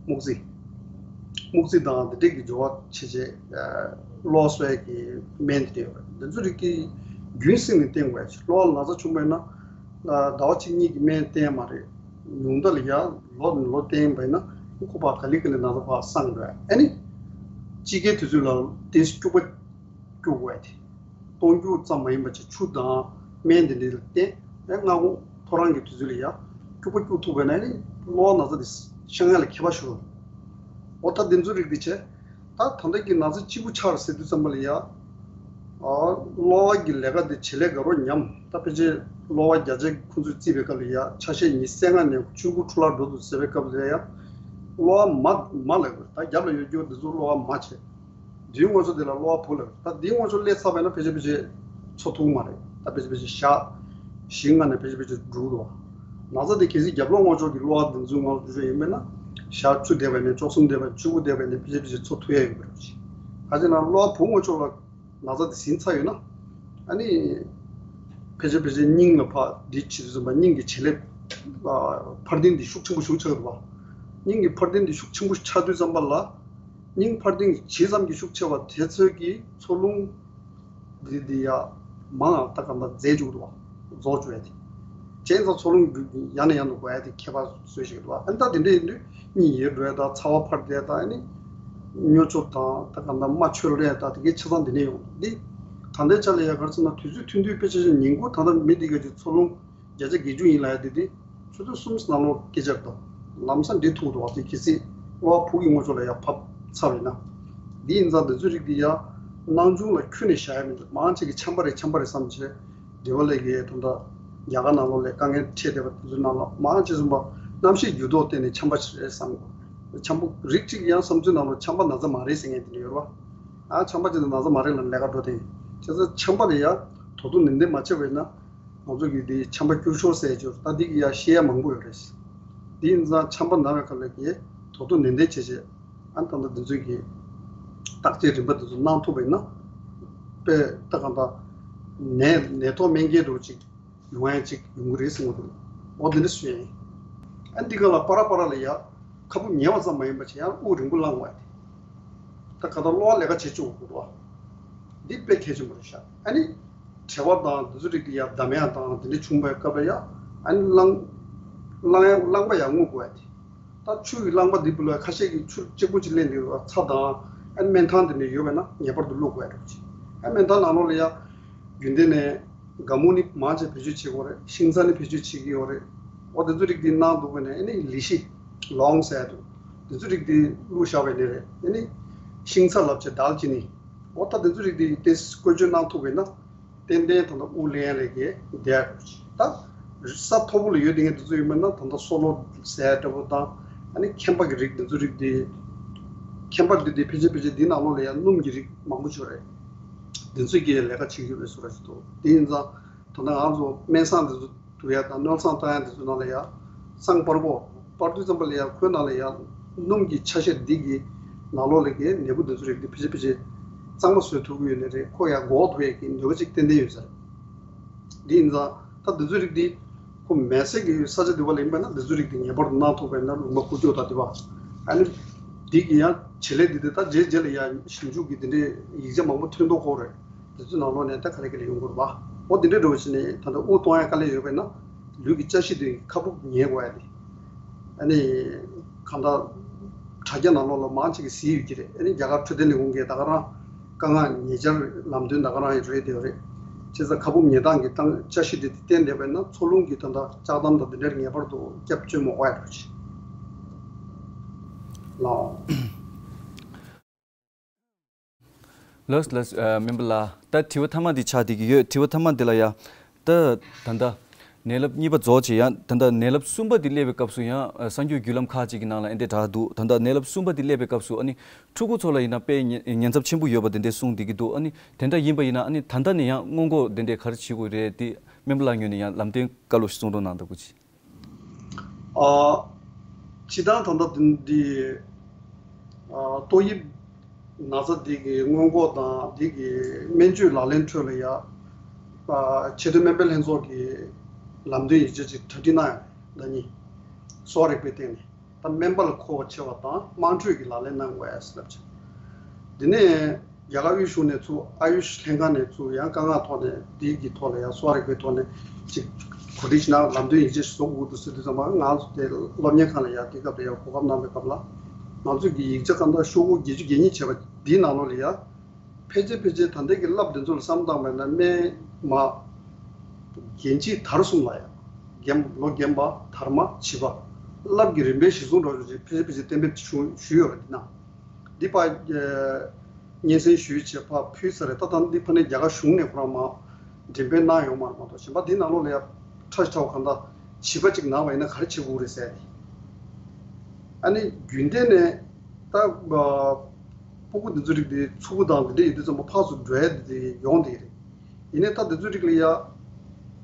སྨུག་རྩི། སྨུག་རྩི་དང་འདི་འདྲས་ཀྱི་སྦྱོར་བ་བྱས་བྱས་གློ་གསོ་ཡ་གི་སྨན་དེ་འདྲས་ཡོད་རེད། འདི་ཚོ་རིགས་ཀྱི་རྒྱུན་བསྲིངས་ནས་བསྟེན་དགོས་ཡ་ཆེ། གློ་བ་ན་ཚ་བྱུང་བ་ཡིན་ན་ཟླ་བ་གཅིག་གཉིས་ཀྱི་སྨན་བསྟེན་མ་རེད། ཉུང་མཐའ་ལ་ཡ་ལོ་ནས་ལོ་བསྟེན་པ་ཡིན་ན་ཁོ་ཕར་ག་ལེ་ག་ལེ་ན་ཚ་ཕར་སངས་འགྲོ་ཡ། ཨ་ནི་དཔྱིད་ཀའི་དུས་ཚོད་ལ་ཏོག་ཙམ་སྐྱུག་པ་སྐྱུག་དགོས་ཏེ། སྟོང་སྐྱུག་ཙམ་མ་ཡིན་པ་ཅིག་ཆུ་དང་སྨན་དེ་འདྲ་ལ་བརྟེན་ནས་སྔ་དགོང་ཐོ་རངས་ཀྱི་དུས་ཚོད་ལ་ཡ་སྐྱུག་པ་སྐྱུག་ཐུབ་པ་ན་ནི་གློ་བ་ན་ཚ་དེ་བཤང་ཡ་ལ་ཁྱད་པར་ཞིག་འོ་ད་འདི་ཚོ་རིགས་འདི་བྱས། ད་ད་ལྟ་གི་ན་ཚ་སྐྱིད་པོ་ཆགས་ཟེར་དུས་ཙམ་པ་ལ་ཡ། ཨ་གློ་བ་གི་ལས་ཀ་དེ་བྱེད་ལས་དགའ་རོགས་ཉམས། ད་ཕལ་ཆེར་གློ་བ་བརྒྱ་ཆ་ཁོང་ཚོས་བརྩིས་པའི་སྐབས་ལ་ཡ་ཆ་ཤས་ཉི་ཤུ་རྩ་ལྔ་ནས་བཅུ་དགུ་འཕྲོ་བརླག་འགྲོ་འདུག་ཟེར་བའི་སྐབས་ལ་ཡ། གློ་བ་མ་མ་ལབ་དགོས། ད་རྒྱབ་ལ་ཡོད་རྒྱུ་འདི་ཚོ་གློ་བ་མ་བྱས། འདིའི་སྔོན་ཚོ་འདི་ལ་གློ་བ་བུ་ལབ། ད་འདིའི་སྔོན་ཚོ་སླེབས་ཚར་བས་ན་ཕལ་ཆེར་ཕལ་ཆེར་འཚོ་ཐུབ་མ་རེད། ད་ཕལ་ཆེར་ཕལ་ཆེར་ཞག་བཞི་ལྔ་ནས་ཕལ་ཆེར་ཕལ་ཆེར་འགྲོ་གི་འདུག་བ། ན་ཚ་འདི་གལ་སྲིད་རྒྱབ་ལོགས་སྔོན་ཚོ་གི་གློ་བ་འདི་ཚོའི་ངང་ལ་འགྲོ་ཆོག་ཡིན་པས་ན། ཞག་བཅུ་འདས་པ་ནས་བཅུ་གསུམ་འདས་པ་བཅུ་དགུ་འདས་པ་ནས་ཕལ་ཆེར་ཕལ་ཆེར་འཚོ་ཐུབ་ཡ་ཡོད་པ་རེད། ད་ཅི་ན་གློ་བ་བུ་སྔོན་ཚོ་ལ་ན་ཚ་འདི་ཟིན་ཚར་ཡོད་ན། ཨ་ནི། ཕལ་ཆེར་ཕལ་ཆེར་སྙིང་ལ་ཕར་འདི་བྱེད་དུས་ཙམ་པ་སྙིང་གི་བྱེད་ལས། འཕར་ལྡིང་འདི་ཤུགས་ཆེན་པོ་ཞིག་ཆགས་འདུག་བ། སྙིང་གི་འཕར་ལྡིང་འདི་ཤུགས་ཆེན་པོ་ཆགས་དུས་ཙམ་པ་ལ། སྙིང་འཕར་ལྡིང་ཇི་ཙམ་གྱིས་ཤུགས་ཆེ་བ་དེ་ཚོད་ཀྱིས་འཚོ་རླུང་འདི་འདི་ཡ་མང་ང་ད་ག་འདྲ་འཛད་བཅུག་འདུག་བ། རྫོགས་བཅུག་ཡ་དེ། བྱས་ཙང་འཚོ་རླུང་ཡང་ནས་ཡང་དུ་འགོ་ཡ་དེ་ཁྱད་པར་བཟོས་ཤིག་འདུག་བ། ཨ་ནི་ད་དེ་འདྲ་ཡིན་དུས་གཉིད་ཡེར་འགྲོ་ཡ་དང་ཚ་བ་འཕར་བསྡད་ཡ་དང་ཨ་ནི། སྨྱོ་ཆུ་དང་ད་ག་འདྲ་རྨ་ཆུ་རེད་ད་དེ་གའི་ཆ་ཚང་འདི་ནས་ཡོང་འདི། ད་ལྟའི་ཆ་ལ་ཡ་ག་རེ་ཟེར་ན་དུས་ཚོད་ཐུང་ཐུང་དཔེ་ཆ་ཆ་ཉིན་གུང་ད་ལྟ་མི་འདི་ག་ཅིག་འཚོ་རླུང་བརྒྱ་ཆ་བརྒྱད་ཅུ་ཡིན་ལབ་ཡ་དེ་དེ་ཆུ་ཚོད་གསུམ་ནང་ལོགས་སྐད་ཆ་རེད་དོ། ལམ་སང་འདྲི་ཐུབ་འདུག་བ། དེ་གལ་སྲིད་གློ་བ་བུ་གི་ངོ་ཕྱོགས་ལ་ཡ་བབས་ཚར་བས་ན། འདི་ཡིན་ཙང་འདི་ཚོའི་རིགས་དེ་ཡ་སྣང་ཆུང་ལ་ཁྱོན་ནས་བཞག་ཡ་མི་འདུག་མང་ཆེ་གི་ཆམ་པ་རེད་ཆམ་པ་རེད་བསམ་བྱས། འདི་བ་ལས་ཀྱི་དོན་དག་རྒྱ་གར་ནང་ལོགས་ལ་དཀའ་ངལ་འཕྲད་བསྡད་པ་དེ་ཚོའི་ནང་ལ་མང་ཆེ་ཚུན་པ་གནམ་གཤིས་འགྱུར་ལྡོག་བརྟེན་ནས་ཆམ་པ་ཞིག་རེད་བསམ་གི། ཆམ་པ་རིགས་གཅིག་ཡང་བསམ་ཚུལ་ནང་ལ་ཆམ་པ་ན་ཚ་མ་རེད་ཟེར་མཁན་དེ་འདྲ་ཡོད་རེད་བ། ཨ་ཆམ་པ་ཅིག་ན་ན་ཚ་མ་རེད་ལབ་ལས་ཀ་འགྲོ་དེ་ཡིན། བྱས་ཙང་ཆམ་པ་དེ་ཡ་དོ་དོ་ནན་ཏན་མ་བྱས་པ་ཡིན་ན། ང་ཚོ་གི་འདི་ཆམ་པ་སྐྱུར་ཤོར་ཟེར་ཡ་ཅིག་ཡོད་རེད། ད་འདི་གི་ཡ་བཤད་ཡ་མང་པོ་ཡོད་རེད། འདི་ཡིན་ཙང་ཆམ་པ་ན་བའི་སྐབས་ལ་གི་དོ་དོ་ནན་ཏན་བྱས་བྱས། ཨ་ནི་ད་ལྟ་འདི་ཚོའི་གི་བརྟག་དཔྱད་རིམ་པ་འདི་ཚོ་གནང་ཐུབ་པ་ཡིན་ན། དཔེ་ད་གང་ལྟར་ནད་ནད་ཐོག་སྨན་རྐྱེན་འདྲ་བོ་ཅིག་ཡོང་ཡ་ཅིག་ཡོང་གི་རེད་བསམ་གི་འདུག་འོ་འདི་འདྲ་ཞུ་ཡ་ཡིན། ཨ་ནི་འདི་ག་ལ་པ་ར་པ་ར་ལ་ཡ། ཁ་སྦུབ་ཉལ་བ་ཙམ་མ་ཡིན་པ་བྱས་ཡང་དབུགས་རིང་པོ་བླང་དགོས་ཡ་དེ། ད་ག་ད་གློ་བ་ལས་ཀ་བྱེད་བཅུག་དགོས་འདུག་བ། འདི་དཔེ་གལ་ཆེན་པོ་རེད་ཤག་ཨ་ནི་བྲེལ་བ་དང་འདི་ཚོ་རིགས་དེ་ཡ་འདམ་ཡ་དང་དེ་འདྲ་བྱུང་བའི་སྐབས་ལ་ཡ། ཨ་ནི་རླངས་རླངས་ཡ་རླངས་པ་ཡ་རྔུབ་དགོས་ཡ་དེ། ད་ཆུ་ཡི་རླངས་པ་འདི་བུ་ལ་ཁ་ཤས་ཀྱིས་ཆུ་གཅིག་པུ་ཅིག་ལེན་འདི་ཚྭ་དང་ཨ་ནི་སྨན་ཐང་དེ་འདྲ་ཡོད་པས་ན་ངེས་པར་དུ་བླུག་དགོས་ཡ་འདྲ་བོ་ཅིག་ཨ་སྨན་ཐང་ནང་ལོགས་ལ་ཡ། རྒྱུན་ལྡན་ནས་སྒ་སྨུག་ནི་མང་ཆེ་བེད་སྤྱོད་བྱེད་ཀྱི་ཡོད་རེད། ཤིང་ཚྭ་ནི་བེད་སྤྱོད་བྱེད་ཀྱི་ཡོད་རེད། འོ་དེ་ཚོ་རིགས་འདི་གནང་འདུག་པ་ནས་ཨ་ནི་ལི་ཤི་ལོང་ཟེར་འདུག་དེ་ཚོ་རིགས་འདི་བླུགས་བཞག་པ་ནི་རེད། ཨ་ནི་ཤིང་ཚྭ་ལབ་བྱས་དཱལ་ཅི་ནི། འོ་ད་དེ་ཚོ་རིགས་འདི་ཏེ་བཀོལ་སྤྱོད་གནང་ཐུབ་པས་ན་ཏན་ཏན་ད་ལྟ་དབུགས་ལེན་ལས་ཀྱི་བསྡད་ཡ་འདྲ་བོ་ཅིག་ད་ས་མཐོ་པོ་ལ་ཡོད་དེ་ངས་དེ་ཚོ་ཡིན་པ་ན་ད་ལྟ་སོ་ལོ་ཟེར་འདྲ་བོ་དང་ཨ་ནི་མཁན་པ་གི་རིགས་དེ་ཚོ་རིགས་དེ། མཁན་པ་འདི་དེ་ཕལ་ཆེར་ཕལ་ཆེར་འདི་ནང་ལོགས་ལ་ཡང་སྣུམ་གྱི་རིགས་མང་པོ་ཅིག་ཡོད་རེད། དེ་ཚོས་ཀྱི་ལས་ཀ་བྱེད་ཀྱི་ཡོད་པའི་བཟོ་འདྲ་ཞིག་འདུག་དེ་ཡིན་ཙང་ད་ལྟ་ང་ཚོ་སྨན་བསང་དེ་ཚོ་བསྡུ་ཡ་དང་སྣུམ་བསང་བཏང་ཡ་དེ་ཚོ་ནང་ལ་ཡང་བསང་སྤར་གོ་སྤར་དུས་ཙམ་པ་ལ་ཡང་ཁོའི་ནང་ལ་ཡང་སྣུམ་གྱི་ཆ་ཤས་འདི་གི་ནང་ལོགས་ལ་གི་ནད་འབུ་དེ་ཚོ་རིགས་འདི་ཕལ་ཆེར་ཕལ་ཆེར་གཙང་མ་བཟོ་ཐུབ་ཀྱི་ཡོད་ནི་རེད། ཁོ་ཡང་འགོག་ཐུབ་ཡ་གི་ནུས་པ་ཅིག་ཏན་ཏན་ཡོད་ས་རེད། འདི་ཡིན་ཙང་ད་འདི་ཚོའི་རིགས་འདི་ཁོ་མེ་སྲེག་གི་ས་ཆ་འདི་བ་ལ་ཡིན་པ་ན་འདི་ཚོའི་རིགས་འདི་ངེས་པར་དུ་གནང་ཐུབ་པ་ཡིན་ན་ལུང་པ་ཁུག་ཀྱོག་དང་འདི་བ། ཨ་ནི་འདི་གི་ཡང་བྱེད་ལས་འདི་འདི་ད་རྗེས་རྗེས་ལ་ཡང་ཞིབ་འཇུག་གི་འདི་འདྲའི་ཡིག་ཆ་མང་པོ་ཐོན་མདོག་ཁོ་རེད། འདི་ཚོའི་ནང་ལོགས་ནས་ད་ག་ལེ་ག་ལེ་ཡོང་དགོས་རེད་བ། འོ་འདི་འདྲའི་འགྲོ་བ་ཕྱིན་ནས་ད་ལྟ་དབུགས་གཏོང་ཡ་དཀའ་ལས་ཡོད་པ་ཡིན་ན་ལུས་ཀྱི་ཅ་ཤི་འདི་ཁ་སྦུབ་ཉལ་དགོས་ཡ་འདི། ཨ་ནི། གང་ལྟར། དྲ་རྒྱ་ནང་ལོགས་ལ་མང་ཆེ་གིས་གཟིགས་ཡོད་ཀྱི་རེད། ཨ་ནི་རྒྱ་གར་འཕྲོད་བསྟེན་ལས་ཁུངས་ཀྱིས་ད་ག་རང་དཀའ་ངལ་ཉེ་ཆར་ལམ་སྟོན་ད་ག་རང་ཡོད་རེད་དེ་རེད། བྱས་ཙང་ཁ་སྦུབ་ཉལ་སྟངས་ཀྱི་སྟངས་ཅ་ཤི་དེ་བསྟན་བསྡད་པ་ཡིན་ན་འཚོ་རླུང་གི་ད་ལྟ་ལྕགས་དམ་དང་དེ་འདྲར་ངེས་པར་དུ་སྐྱབས་བཅོལ་མ་དགོས་ཡ་འགྲོ་ཆེ། ལའོ། ལགས་ལགས། སྨན་པ་ལགས། ད་དྲི་བ་མཐའ་མ་འདི་ཆགས་བསྡད་ཀྱི་ཡོད། དྲི་བ་མཐའ་མ་འདི་ལ་ཡ། ད་ད་ལྟ་ནད་རླབས་གཉིས་པ་རྫོགས་བྱས་ཡང་ད་ལྟ་ནད་རླབས་གསུམ་པ་འདི་སླེབས་པའི་སྐབས་སུ་ཡང་གསར་འགྱུར་བརྒྱུད་ལམ་ཁག་ཅིག་གི་ནང་ལ་ཨེ་འདྲས་བསྒྲགས་འདུག་ད་ལྟ་ནད་རླབས་གསུམ་པ་འདི་སླེབས་པའི་སྐབས་སུ་ཨ་ནི་ཕྲུ་གུ་ཚོ་ལ་ཡིན་ན་དཔེ་ཉེན་ཉེན་ཚབས་ཆེན་པོ་ཡོད་པ་དེ་འདྲས་གསུངས་བསྡད་ཀྱི་འདུག་ཨ་ནི་དེ་འདྲ་ཡིན་པ་ཡིན་ན་ཨ་ནི་ད་ལྟ་ནས་ཡང་སྔོན་འགོག་དེ་འདྲས་ག་རེ་བྱེད་དགོས་རེད་དེ་སྨན་པ་ལགས་ངོས་ནས་ཡང་ལམ་སྟོན་བཀའ་སློབ་ཞིག་གསུང་རོགས་གནང་དང་སྐུ་མཁྱེན། ཨ། སྤྱིར་བཏང་ད་ལྟ་འདི་འདི་ཨ་ཏོག་དབྱིབས་ན་ཚ་འདི་གི་སྔོན་འགོག་དང་འདི་གི་སྨན་བཅོས་ལག་ལེན་ཁྲོད་ལ་ཡ་ཨ་ཆེས་མཐོའི་སྨན་པའི་ལྷན་ཚོགས་ཀྱི་ལམ་སྟོན་ཡིག་ཆ་ཅིག་གྲ་སྒྲིག་གནང་ཡོད། ཟླ་གཉིས་གསོ་བ་རིག་པའི་སྟེང་ནས་ད་སྨན་པ་ལ་མཁོ་བ་ཆེ་བ་དང་དམངས་ཁྲོད་ཀྱི་ལག་ལེན་གནང་དགོས་ཡ་ཟེར་ལབ་ཅིག་འདི་ནས། རྒྱ་གར་དབུས་གཞུང་ནས་ཚུར་ཨ་ཡུཤ་ལྷན་ཁང་ནས་ཚུར་ཡང་དཀའ་ངལ་ཐོག་ནས་འདི་གི་ཐོག་ལ་ཡང་གསོ་བ་རིག་པའི་ཐོག་ནས་ཅིག་གོ་སྒྲིག་ཞིག་གནང་ལམ་སྟོན་ཡིག་ཆ་ཞིག་བཟོ་དགོས་འདུག་ཟེར་དུས་ཙམ་པ་ང་ཚོ་དེ་སློབ་གཉེར་ཁང་ལ་ཡང་དེ་སྐབས་ལ་ཡང་གོ་སྐབས་གནང་བའི་སྐབས་ལ་ང་ཚོས་ཀྱི་ཡིག་ཆ་གང་དག་ཤོག་གུ་བརྒྱད་ཅུ་གྱ་གཉིས་བྱས་པ་འདིའི་ནང་ལོགས་ལ་ཡང་ཕལ་ཆེར་ཕལ་ཆེར་ད་ལྟའི་གི་རླབས་འདི་ཚོ་ལ་བསམ་བཏང་བ་ཡིན་ན་སྨན་མ་རྒན་བྱིས་དར་གསུམ་ལ་ཡང་རྒན་ལོ་རྒན་པ་དར་མ་བྱིས་པ་རླབས་ཀྱི་རིམ་པའི་གཞི་བཟུང་འགྲོ་བཞིན་ཕལ་ཆེར་ཕལ་ཆེར་གཏན་འབེབས་ཞུ་ཞུས་ཡོད་པ་འདི་ན། འདི་ཕར་སྙན་སེང་ཞུས་བྱས་ཕར་ཕུལ་ཚར་རེད། ད་ལྟ་འདི་ཕ་ནས་རྒྱ་གར་གཞུང་ནས་ཁོ་རང་མར་འགྲེམས་སྤེལ་གནང་ཡོད་མ་རེད་མ་གཏོགས་གཞན་པ་འདི་ནང་ལོགས་ལ་ཡ་ཁྲ་ཁྲ་བ་གང་ལྟར་བྱིས་པ་གཅིག་ན་བ་ཡིན་ན་ག་རེ་བྱེད་དགོས་རེད་ཟེར་ཏེ། ཨ་ནི་རྒྱུན་ལྡན་ནས་ད་སྤུ་གུ་འདི་ཚོ་རིགས་འདི་ཚུགས་པ་དང་འདི་འདྲ་ཡོད་དུས་ཙམ་པ་ཕར་ཚུར་འགྲོ་ཡ་འདི་ཡོང་བསྡད་ཀྱི་རེད། ཡིན་ནའི་ད་འདི་ཚོ་རིགས་ལ་ཡ་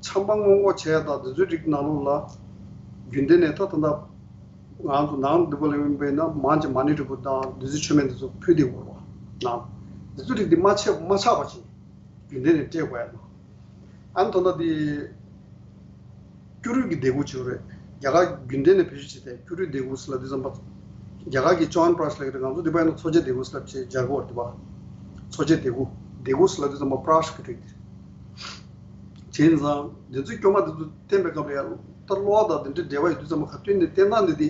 ཆམ་པ་སྔོན་འགོག་བྱས་ཡ་དང་འདི་ཚོ་རིགས་ནང་ལོགས་ལ་རྒྱུན་ལྡན་ནས་ད་ད་ལྟ། ང་ཚོ་ནང་འདི་པ་ལ་ཡོང་པས་ན་མང་ཆེ་མ་ཎི་རིལ་བུ་དང་བདུད་རྩི་མཆོད་མེ་འདི་ཚོ་ཕུལ་བསྡད་ཡོད་རེད་བ། ནང་འདི་ཚོ་རིགས་འདི་མ་ཆད་མ་ཆག་པ་ཞིག་རྒྱུན་ལྡན་ནས་སྤྲད་དགོས་ཡ་དང་། ཨ་ནི་ད་ལྟ་འདི་སྐྱུ་རུས་ཀྱི་ལྡེ་གུ་བྱེད་རེད། རྒྱ་གར་རྒྱུན་ལྡན་ནས་བེད་སྤྱོད་བྱེད་དེ་སྐྱུ་རུས་ལྡེ་གུ་ཟེར་ལབ་དུས་ཙམ་པ། རྒྱ་གར་གྱི་ཅོན་པྲ་ཤ་ལབ་ཀྱི་རེད། ང་ཚོ་འདི་པ་ཡིན་ན་འཚོ་བྱེད་ལྡེ་གུ་ཟེར་ལབ་བྱས་སྦྱར་གི་ཡོད་རེད་བ། འཚོ་བྱེད་ལྡེ་གུ་ལྡེ་གུ་ཟེར་ལབ་དུས་ཙམ་པ་པྲ་ཤ་གི་རིགས་དེ། བྱས་ཙང་འདི་ཚོའི་སྐྱོ་མ་འདི་ཚོ་བསྟན་པའི་སྐབས་ལ་ཡང་ད་གློ་བ་དང་འདི་འདྲའི་འབྲེལ་བ་ཡོད་དུས་ཙམ་པ་ག་དུས་ནས་བསྟན་སྟངས་འདི་དེ་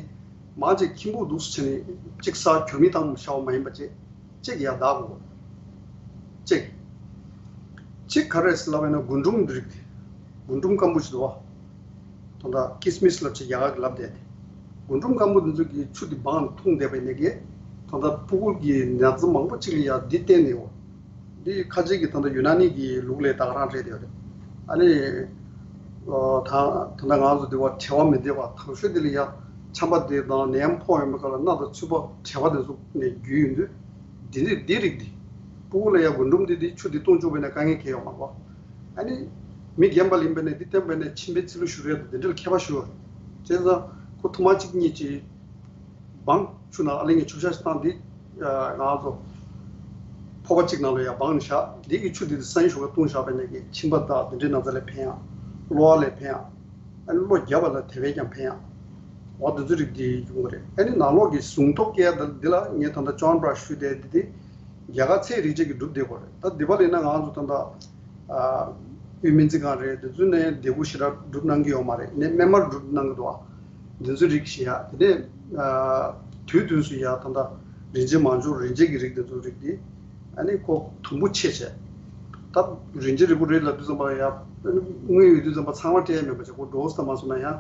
མང་ཆེ་ཁྱིམ་ཕུག་འདུག་སེ་བྱས་ནས་གཅིག་ཟ་གྱོ་མིད་བཏང་བཞག་པ་མ་ཡིན་པ་བྱས་གཅིག་ཡར་བདག་དགོས། གཅིག་གཅིག་ག་རེ་ཟེར་ལབ་པ་ཡིན་ན་རྒུན་འབྲུམ་འདི་རིགས་དེ། རྒུན་འབྲུམ་སྐམ་པོ་ཞིག་འདུག་བ། ད་ལྟ་ཀིས་མིས་ལབ་བྱས་རྒྱ་གར་གྱི་ལབ་བསྡད་དེ། རྒུན་འབྲུམ་སྐམ་པོ་འདི་ཚོ་གི་ཆུ་འདི་སྦངས་ནས་འཐུང་བསྡད་པ་ཡིན་ནའི་གི། ད་ལྟ་ཕྲུ་གུ་གི་ན་ཚ་མང་པོ་གཅིག་ལ་ཡ་འདི་བསྟེན་ནས་ཡོད། འདི་ཁ་ཆེ་གི་ད་ལྟ་ཡུ་ན་ནི་གི་ལུགས་ལས་ད་ག་རང་རེད་ཡོད་རེད། ཨ་ནི། ད་ད་ལྟ་ང་ཚོ་འདི་བ་བྲེལ་བ་མི་བདེ་བ་དང་ཤོས་འདི་ལ་ཡ་ཆམ་པ་འདི་དང་ནད་ཡམས་ཕོག་ཡོང་བའི་སྐབས་ལ་སྣ་དང་ཚུད་པ་བྲེལ་བ་དེ་ཚོ་ནས་རྒྱུ་ཡིན་དུས། འདི་འདི་འདི་རིགས་འདི། ཕྲུ་གུ་ལ་ཡ་རྒུན་འབྲུམ་འདི་འདི་ཆུ་འདི་བཏུང་བཅུག་པ་ཡིན་ན་དཀའ་ངལ་གང་ཡང་ཡོད་མ་རེད་བ། ཨ་ནི། མི་རྒན་པ་ལ་ཡིན་པ་ནས་འདི་བསྟེན་པ་ཡིན་ན་མཆིན་པའི་ཚིལ་ལུ་བཞུར་ཡ་དང་འདི་འདྲ་ལ་ཁྱད་པར་ཞིག་ཡོད་རེད། བྱས་ཙང་ཁོ་ཐུར་མ་གཅིག་གཉིས་ཀྱིས་སྦངས་ཆུ་ནང་ཨ་ལེ་ངས་ཆུ་ཤ་ཞིག་བཏང་འདི་ང་ཚོ་ཕོར་པ་གཅིག་ནང་ལ་ཡ་སྦངས་ནས་བཞག་འདི་གི་ཆུ་འདི་དེ་སང་ཉིན་ཞོགས་ཀས་བཏུང་བཞག་པ་ཡིན་ན་གི་མཆིན་པ་དང་འདི་འདྲའི་ན་ཚ་ལ་ཕན་ཡག་གློ་བ་ལ་ཕན་ཡག་ཨ་ནི་གློ་རྒྱག་པ་ལ་དེ་བས་ཀྱང་ཕན་ཡག་འོ་དེ་ཚོའི་རིགས་དེ་ཡོང་གི་རེད། ཨ་ནི་ནང་ལོགས་ཀྱི་ཟུངས་སྟོབས་སྐྱེ་ཡ་འདི་ལ་ངས་ད་ལྟ་ཅོན་པྲ་ཞུས་ཏེ་འདི་དེ་རྒྱ་གར་ཚེའི་རིག་བྱེད་ཀྱི་གྲུབ་བསྡད་ཡོད་རེད། ད་འདི་པ་ལ་ཡིན་ན་ང་ཚོ་ད་ལྟ་ཨ་དབུས་སྨན་རྩིས་ཁང་རེད། དེ་ཚོ་ནས་ལྡེ་གུ་ཞེ་དྲག་སྒྲུབ་གནང་གི་ཡོད་མ་རེད། ནས་སྨན་མར་སྒྲུབ་གནང་གི་འདུག་ཨ། འདི་ཚོའི་རིགས་ཤིག་ཡ། དེ་ནས་ཨ་དུས་དུས་སུ་ཡ་ད་ལྟ་རིན་ཆེན་མང་ཆུང་རིན་ཆེན་གྱི་རིགས་དེ་ཚོའི་རིགས་དེ་ཨ་ནི་ཁོ་དུམ་བུ་ཆེ་བྱས། ད་རིན་ཆེན་རིལ་བུ་རེད་ལབ་དུས་ཙམ་པ་ལ་ཡ་དངུལ་ཡོད་དུས་ཙམ་པ་ཚང་མ་སྤྲད་ཡ་མེད་པ་བྱས། ཁོ་ཌོ་སི་དང་མ་སོང་ན་ཡང་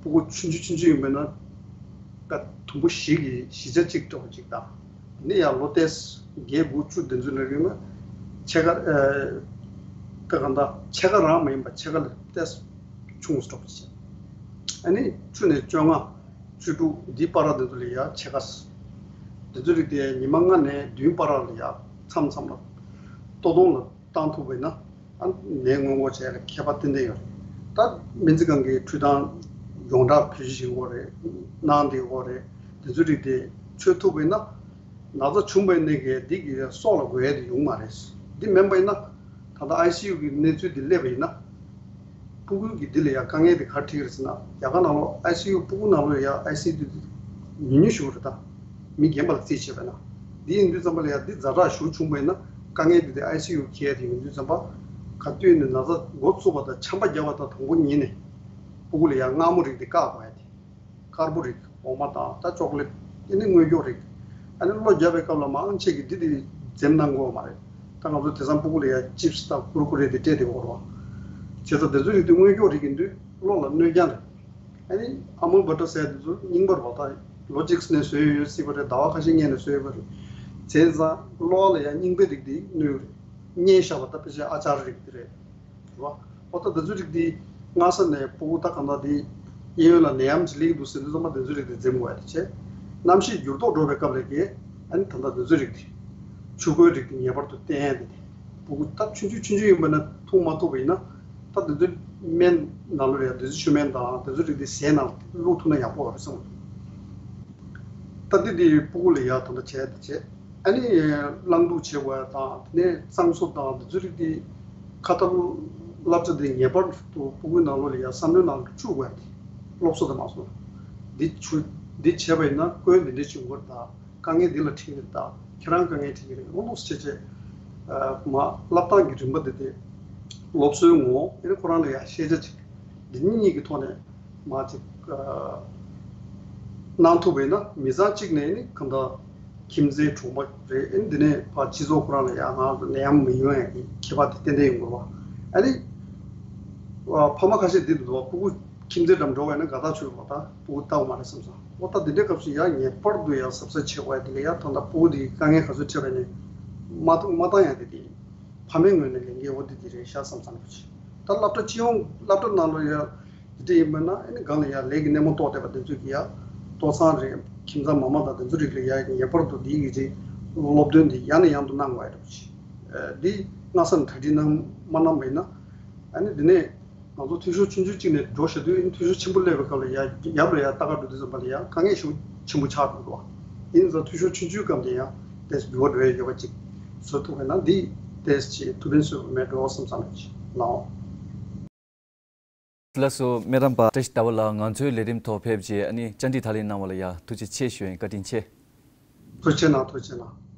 ཕྲུ་གུ་ཆུང་ཆུང་ཆུང་ཆུང་ཡིན་པས་ན་ད་དུམ་བུ་བཞི་གི་བཞི་ཆ་གཅིག་འདྲ་བོ་ཅིག་དང་། དེ་ནས་ཡང་ལོ་ཏོག་ཙམ་བརྒྱད་དགུ་བཅུ་དེ་ཚོའི་ལས་རིང་ལ་ཕྱེད་ཀ་ཨ་ཀ་གང་ལྟར་ཕྱེད་ཀ་རང་མ་ཡིན་པ་ཕྱེད་ཀ་ལས་ཏོག་ཙམ་ཆུང་ཙམ་འདྲ་བོ་ཅིག་ཨ་ནི་བཅུ་ནས་བཅོ་ལྔ། བཅུ་དྲུག་འདི་བར་དེ་ཚོ་ལ་ཡ་ཕྱེད་ཀ། དེ་ཚོའི་རིགས་དེ་ཉི་མ་ལྔ་ནས་བདུན་བར་ལ་ཡ་མཚམས་མཚམས་ལ་ལྟོ་སྟོང་ལ་བཏང་ཐུབ་པ་ཡིན་ན་ཨ་ནི་ནད་སྔོན་འགོག་བྱེད་ཡ་ལ་ཁྱད་པར་ཏན་ཏན་ཡོད་རེད། ད་སྨན་རྩིས་ཁང་གི་འཕྲུལ་ཐང་ཡོངས་གྲགས་བེད་སྤྱོད་བྱེད་ཀྱི་ཡོད་རེད། གནང་བསྡད་ཀྱི་ཡོད་རེད། དེ་ཚོའི་རིགས་དེ་མཆོད་ཐུབ་པ་ཡིན་ན་ན་ཚ་བྱུང་བའི་གནས་གལ་འདི་གི་སྲོག་ལ་འགོས་ཡ་དེ་ཡོང་མ་རེད། འདི་མིན་པ་ཡིན་ན་ད་ལྟ་ཨའི་སི་ཡུ་གི་གནས་ཚུལ་འདི་སླེབས་པ་ཡིན་ན། སྤུ་གུ་གི་འདི་ལ་ཡང་དཀའ་ངལ་འདི་ག་རེ་འཕྲད་ཀྱི་རེད་ཟེར་ན། རྒྱ་གར་ནང་ལོགས་ཨའི་སི་ཡུ་སྤུ་གུ་ནང་ལོགས་ཡང་ཨའི་སི་ཡུ་འདི་ཉུང་ཉུང་ཞིག་རེད། ད་མི་རྒན་པ་ལ་རྩིས་བྱས་པ་ཡིན་ན། འདི་ཡིན་དུས་ཙམ་པ་ལ་ཡང་འདི་ཛ་དྲག་ཞེ་པོ་བྱུང་བ་ཡིན་ན་དཀའ་ངལ་འདི་དེ་ཨའི་སི་ཡུ་འཁྱེར་ཡ་དེ་ཡིན་དུས་ཙམ་པ། ག་དུས་ནས་ན་ཚ་འགོ་བཙུགས་པ་དང་ཆམ་པ་བརྒྱབ་པ་དང་དང་པོ་ཉིད་ནས་སྤུ་གུ་ལ་ཡང་མངར་མོ་རིགས་འདི་བཀག་དགོས་ཡ་དེ། དཀར་པོ་རིགས་འོ་མ་དང་ད་ཅོག་ལེ་ཊི། དེ་ནི་དངོས་སྐྱོག་རིགས། ཨ་ནི་གློ་རྒྱག་པའི་སྐབས་ལ་མང་ཆེ་གིས་འདི་དེ་འཛེམ་གནང་དགོས་པ་མ་རེད། ད་ང་ཚོ་དེང་སང་སྤུ་གུ་ལ་ཡ་ཅིབ་སི་དང་ཀུར་ཀུ་རེ་དེ་སྤྲད་དེ་འོར་བ། བྱས་ཙང་དེ་ཚོའི་རིགས་དེ་དངོས་སྐྱོག་རིགས་ཡིན་དུས་གློ་ལ་གནོད་རྐྱང་རེད། ཨ་ནི་ཨ་མོལ་ཌི་བྷ་ཊར་ཟེར་དེ་ཚོ་རྙིང་པ་རེད་པ། ད་ལོ་གཅིག་ནས་བཟོས་ཡོད་སྲིད་པ་རེད། ཟླ་བ་ཁ་ཤས་སྔོན་ནས་བཟོས་ཡོད་པ་རེད། བྱས་ཙང་གློ་ལ་ཡ་རྙིང་པའི་རིགས་དེ་གནོད་ཡོད་རེད། བརྙན་བཞག་པ་ད་ཕལ་ཆེར་ཨ་ཅར་རིགས་དེ་རེད། རེད་བ། འོ་ད་འདི་ཚོ་རིགས་འདི་སྔ་ས་ནས་སྤུ་གུ་ད་གང་ལྟར་འདི་གཡས་གཡོན་ལ་ནད་ཡམས་ཅིག་སླེབས་ཀྱི་འདུག་ཟེར་དུས་ཙམ་པ་འདི་ཚོ་རིགས་འདི་འཛེམ་དགོས་ཡ་དེ་བྱས། གནམ་གཤིས་འགྱུར་ལྡོག་འགྲོ་བའི་སྐབས་ལ་གི་ཨ་ནི་ད་ལྟ་འདི་ཚོ་རིགས་འདི་ཆུ་ཁོལ་རིགས་འདི་ངེས་པར་དུ་བསྟེན་ཡ་དེ། སྤུ་གུ་ད་ཆུང་ཆུང་ཆུང་ཆུང་ཡིན་པ་ན་འཐུང་མ་ཐུབ་པ་ཡིན་ན། ད་འདི་ཚོ་སྨན་ནང་ལོགས་ལ་ཡ་འདི་ཚོ་ཆུ་སྨན་དང་འདི་ཚོ་རིགས་འདི་ཟས་ནང་བླུགས་ཐུབ་ན་ཡག་པོ་རེད་བསམ་གྱི་འདུག་ད་འདི་འདི་སྤུ་གུ་ལ་ཡ་ད་ལྟ་བྱས་དེ་བྱས། ཨ་ནི་བླངས་འདུག་བྱེད་དགོས་ཡ་དང་དེ་ནས་གཙང་བཟོ་དང་དེ་ཚོའི་རིགས་དེ་ཁ་ཏ་སློབ་གྲྭ་དེ་ངེས་པར་དུ་སྤུ་གུའི་ནང་ལོགས་ལ་ཡ་བསམ་བློའི་ནང་བཅུག་དགོས་ཡ་དེ། སློབ་གསོ་དང་མ་སོང་འདི་ཆུ་འདི་བྱས་པ་ཡིན་ན་སྐོན་འདི་འདྲ་བྱུང་གི་རེད། ད་དཀའ་ངལ་འདི་ལ་འཕྲད་ཀྱི་རེད། ད་ཁྱེད་རང་དཀའ་ངལ་འཕྲད་ཀྱི་རེད། ལོ་ལོ་བྱས་བྱས་མ་བསླབ་སྟངས་ཀྱི་རིམ་པ་འདི་དེ་སློབ་གསོའི་ངོ་བོ་ཨ་ནི་ཁོ་རང་ལ་ཡ་ཤེས་བྱ་ཅིག་འདི་གཉིས་གཉིས་ཀྱི་ཐོག་ནས། མ་ཅིག་ཨ་གནང་ཐུབ་པ་ཡིན་ན་མི་ཚང་གཅིག་ནས་ནི་གང་ལྟར་ཁྱིམ་མཚེས་གྲོང་པ་རེད། ཨ་ནི་འདི་ནས་ཕར་སྤྱི་ཚོགས་ཁོ་རང་ལ་ཡང་ང་ནད་ཡམས་མི་ཡོང་ཡ་གི་ཁྱད་པར་དེ་ཏན་ཏན་ཡོང་དགོས་པ། ཨ་ནི་ཨ་ཕ་མ་ཁ་ཤས་འདི་འདུག་པ། སྤུ་གུ་ཁྱིམ་མཚེས་འགྲམ་འགྲོ་བ་ཡིན་ན་དགའ་ཐག་ཆོད་པ། ད་སྤུ་གུ་ལྟ་བ་མ་རེད་བསམ་སོང་། འོ་ད་འདི་འདྲའི་སྐབས་སུ་ཡང་ངེས་པར་དུ་ཡང་གཟབ་གཟབ་བྱེད་དགོས་ཡ་དེ་ལ་ཡང་ད་ལྟ་སྤུ་གུ་དེ་དཀའ་ངལ་ག་ཚོད་འཕྲད་པ་ནས་མ་མཐོང་མ་བཏང་ཡ་དེ་དེ་ཕ་མའི་ངོས་ནས་ལས་འགན་འོ་དེ་དེ་རེད་ཤག་བསམ་བསམ་གྱི། ད་སློབ་གྲྭ་སྤྱི་ཡོངས་སློབ་གྲྭ་ནང་ལ་ཡ། དེ་འདྲ་ཡིན་པ་ན་ཨ་ནི་སྒང་ལ་ཡ་ལས་ཀྱི་སྣེ་མོ་གཏོགས་བསྡད་པ་དེ་ཚོས་ཀྱི་ཡ་ལྟོ་ཚང་རེད། ཁྱིམ་ཚང་མ་མ་དང་དེ་ཚོ་རིགས་ལ་ཡ་ངེས་པར་དུ་འདི་གི་རེད། སློབ་སྟོན་འདི་ཡང་ནས་ཡང་དུ་གནང་དགོས་ཡ་འདྲ་པོ་ཅིག་འདི་སྔ་ས་ནས་གྲ་སྒྲིག་གནང་མ་གནང་བ་ཡིན་ན། ཨ་ནི་འདི་ནས་ང་ཚོ་འཐུས་ཤོར་ཆུང་ཆུང་གཅིག་ནས་འགྲོ་བཞག་དུས་ཨ་ནི་འཐུས་ཤོར་ཆེན་པོ་སླེབས་པའི་སྐབས་ལ་ཡ་ཡབ་ལ་ཡ་ལྟ་ག་འགྲོ་དུས་ཙམ་པ་ལ་ཡ་དཀའ་ངལ་ཞེ་པོ་ཆེན་པོ་ཆགས་འགྲོ་འདུག་བ། ཡིན་ཙང་འཐུས་ཤོར་ཆུང་ཆུང་སྐབས་ནས་ཡ་དེ་འགྱུར་བ་འགྲོ་ཡ་ཡོད་པ་ཅིག་བཟོ་ཐུབ་པ་ན་འདི་དེ་ཅིག་ཐུགས་ཕན་གསོས་པ་མེད་འགྲོ་བསམ་བསམ་ཅིག་ལའོ། ལགས་སོ། སྨན་རམས་པ་བཀྲ་ཤིས་ཟླ་བ་ལགས་ང་ཚོའི་ལས་རིམ་ཐོག་ཕེབས་རྗེས་ཨ་ནི་བཅར་འདྲི་དང་ལེན་གནང་བ་ལ་ཡ་ཐུགས་རྗེ་ཆེ་ཞུ་ཡིན། བཀའ་དྲིན་ཆེ། ཐུགས་རྗེ་གནང་། ཐུགས་རྗེ་གནང་།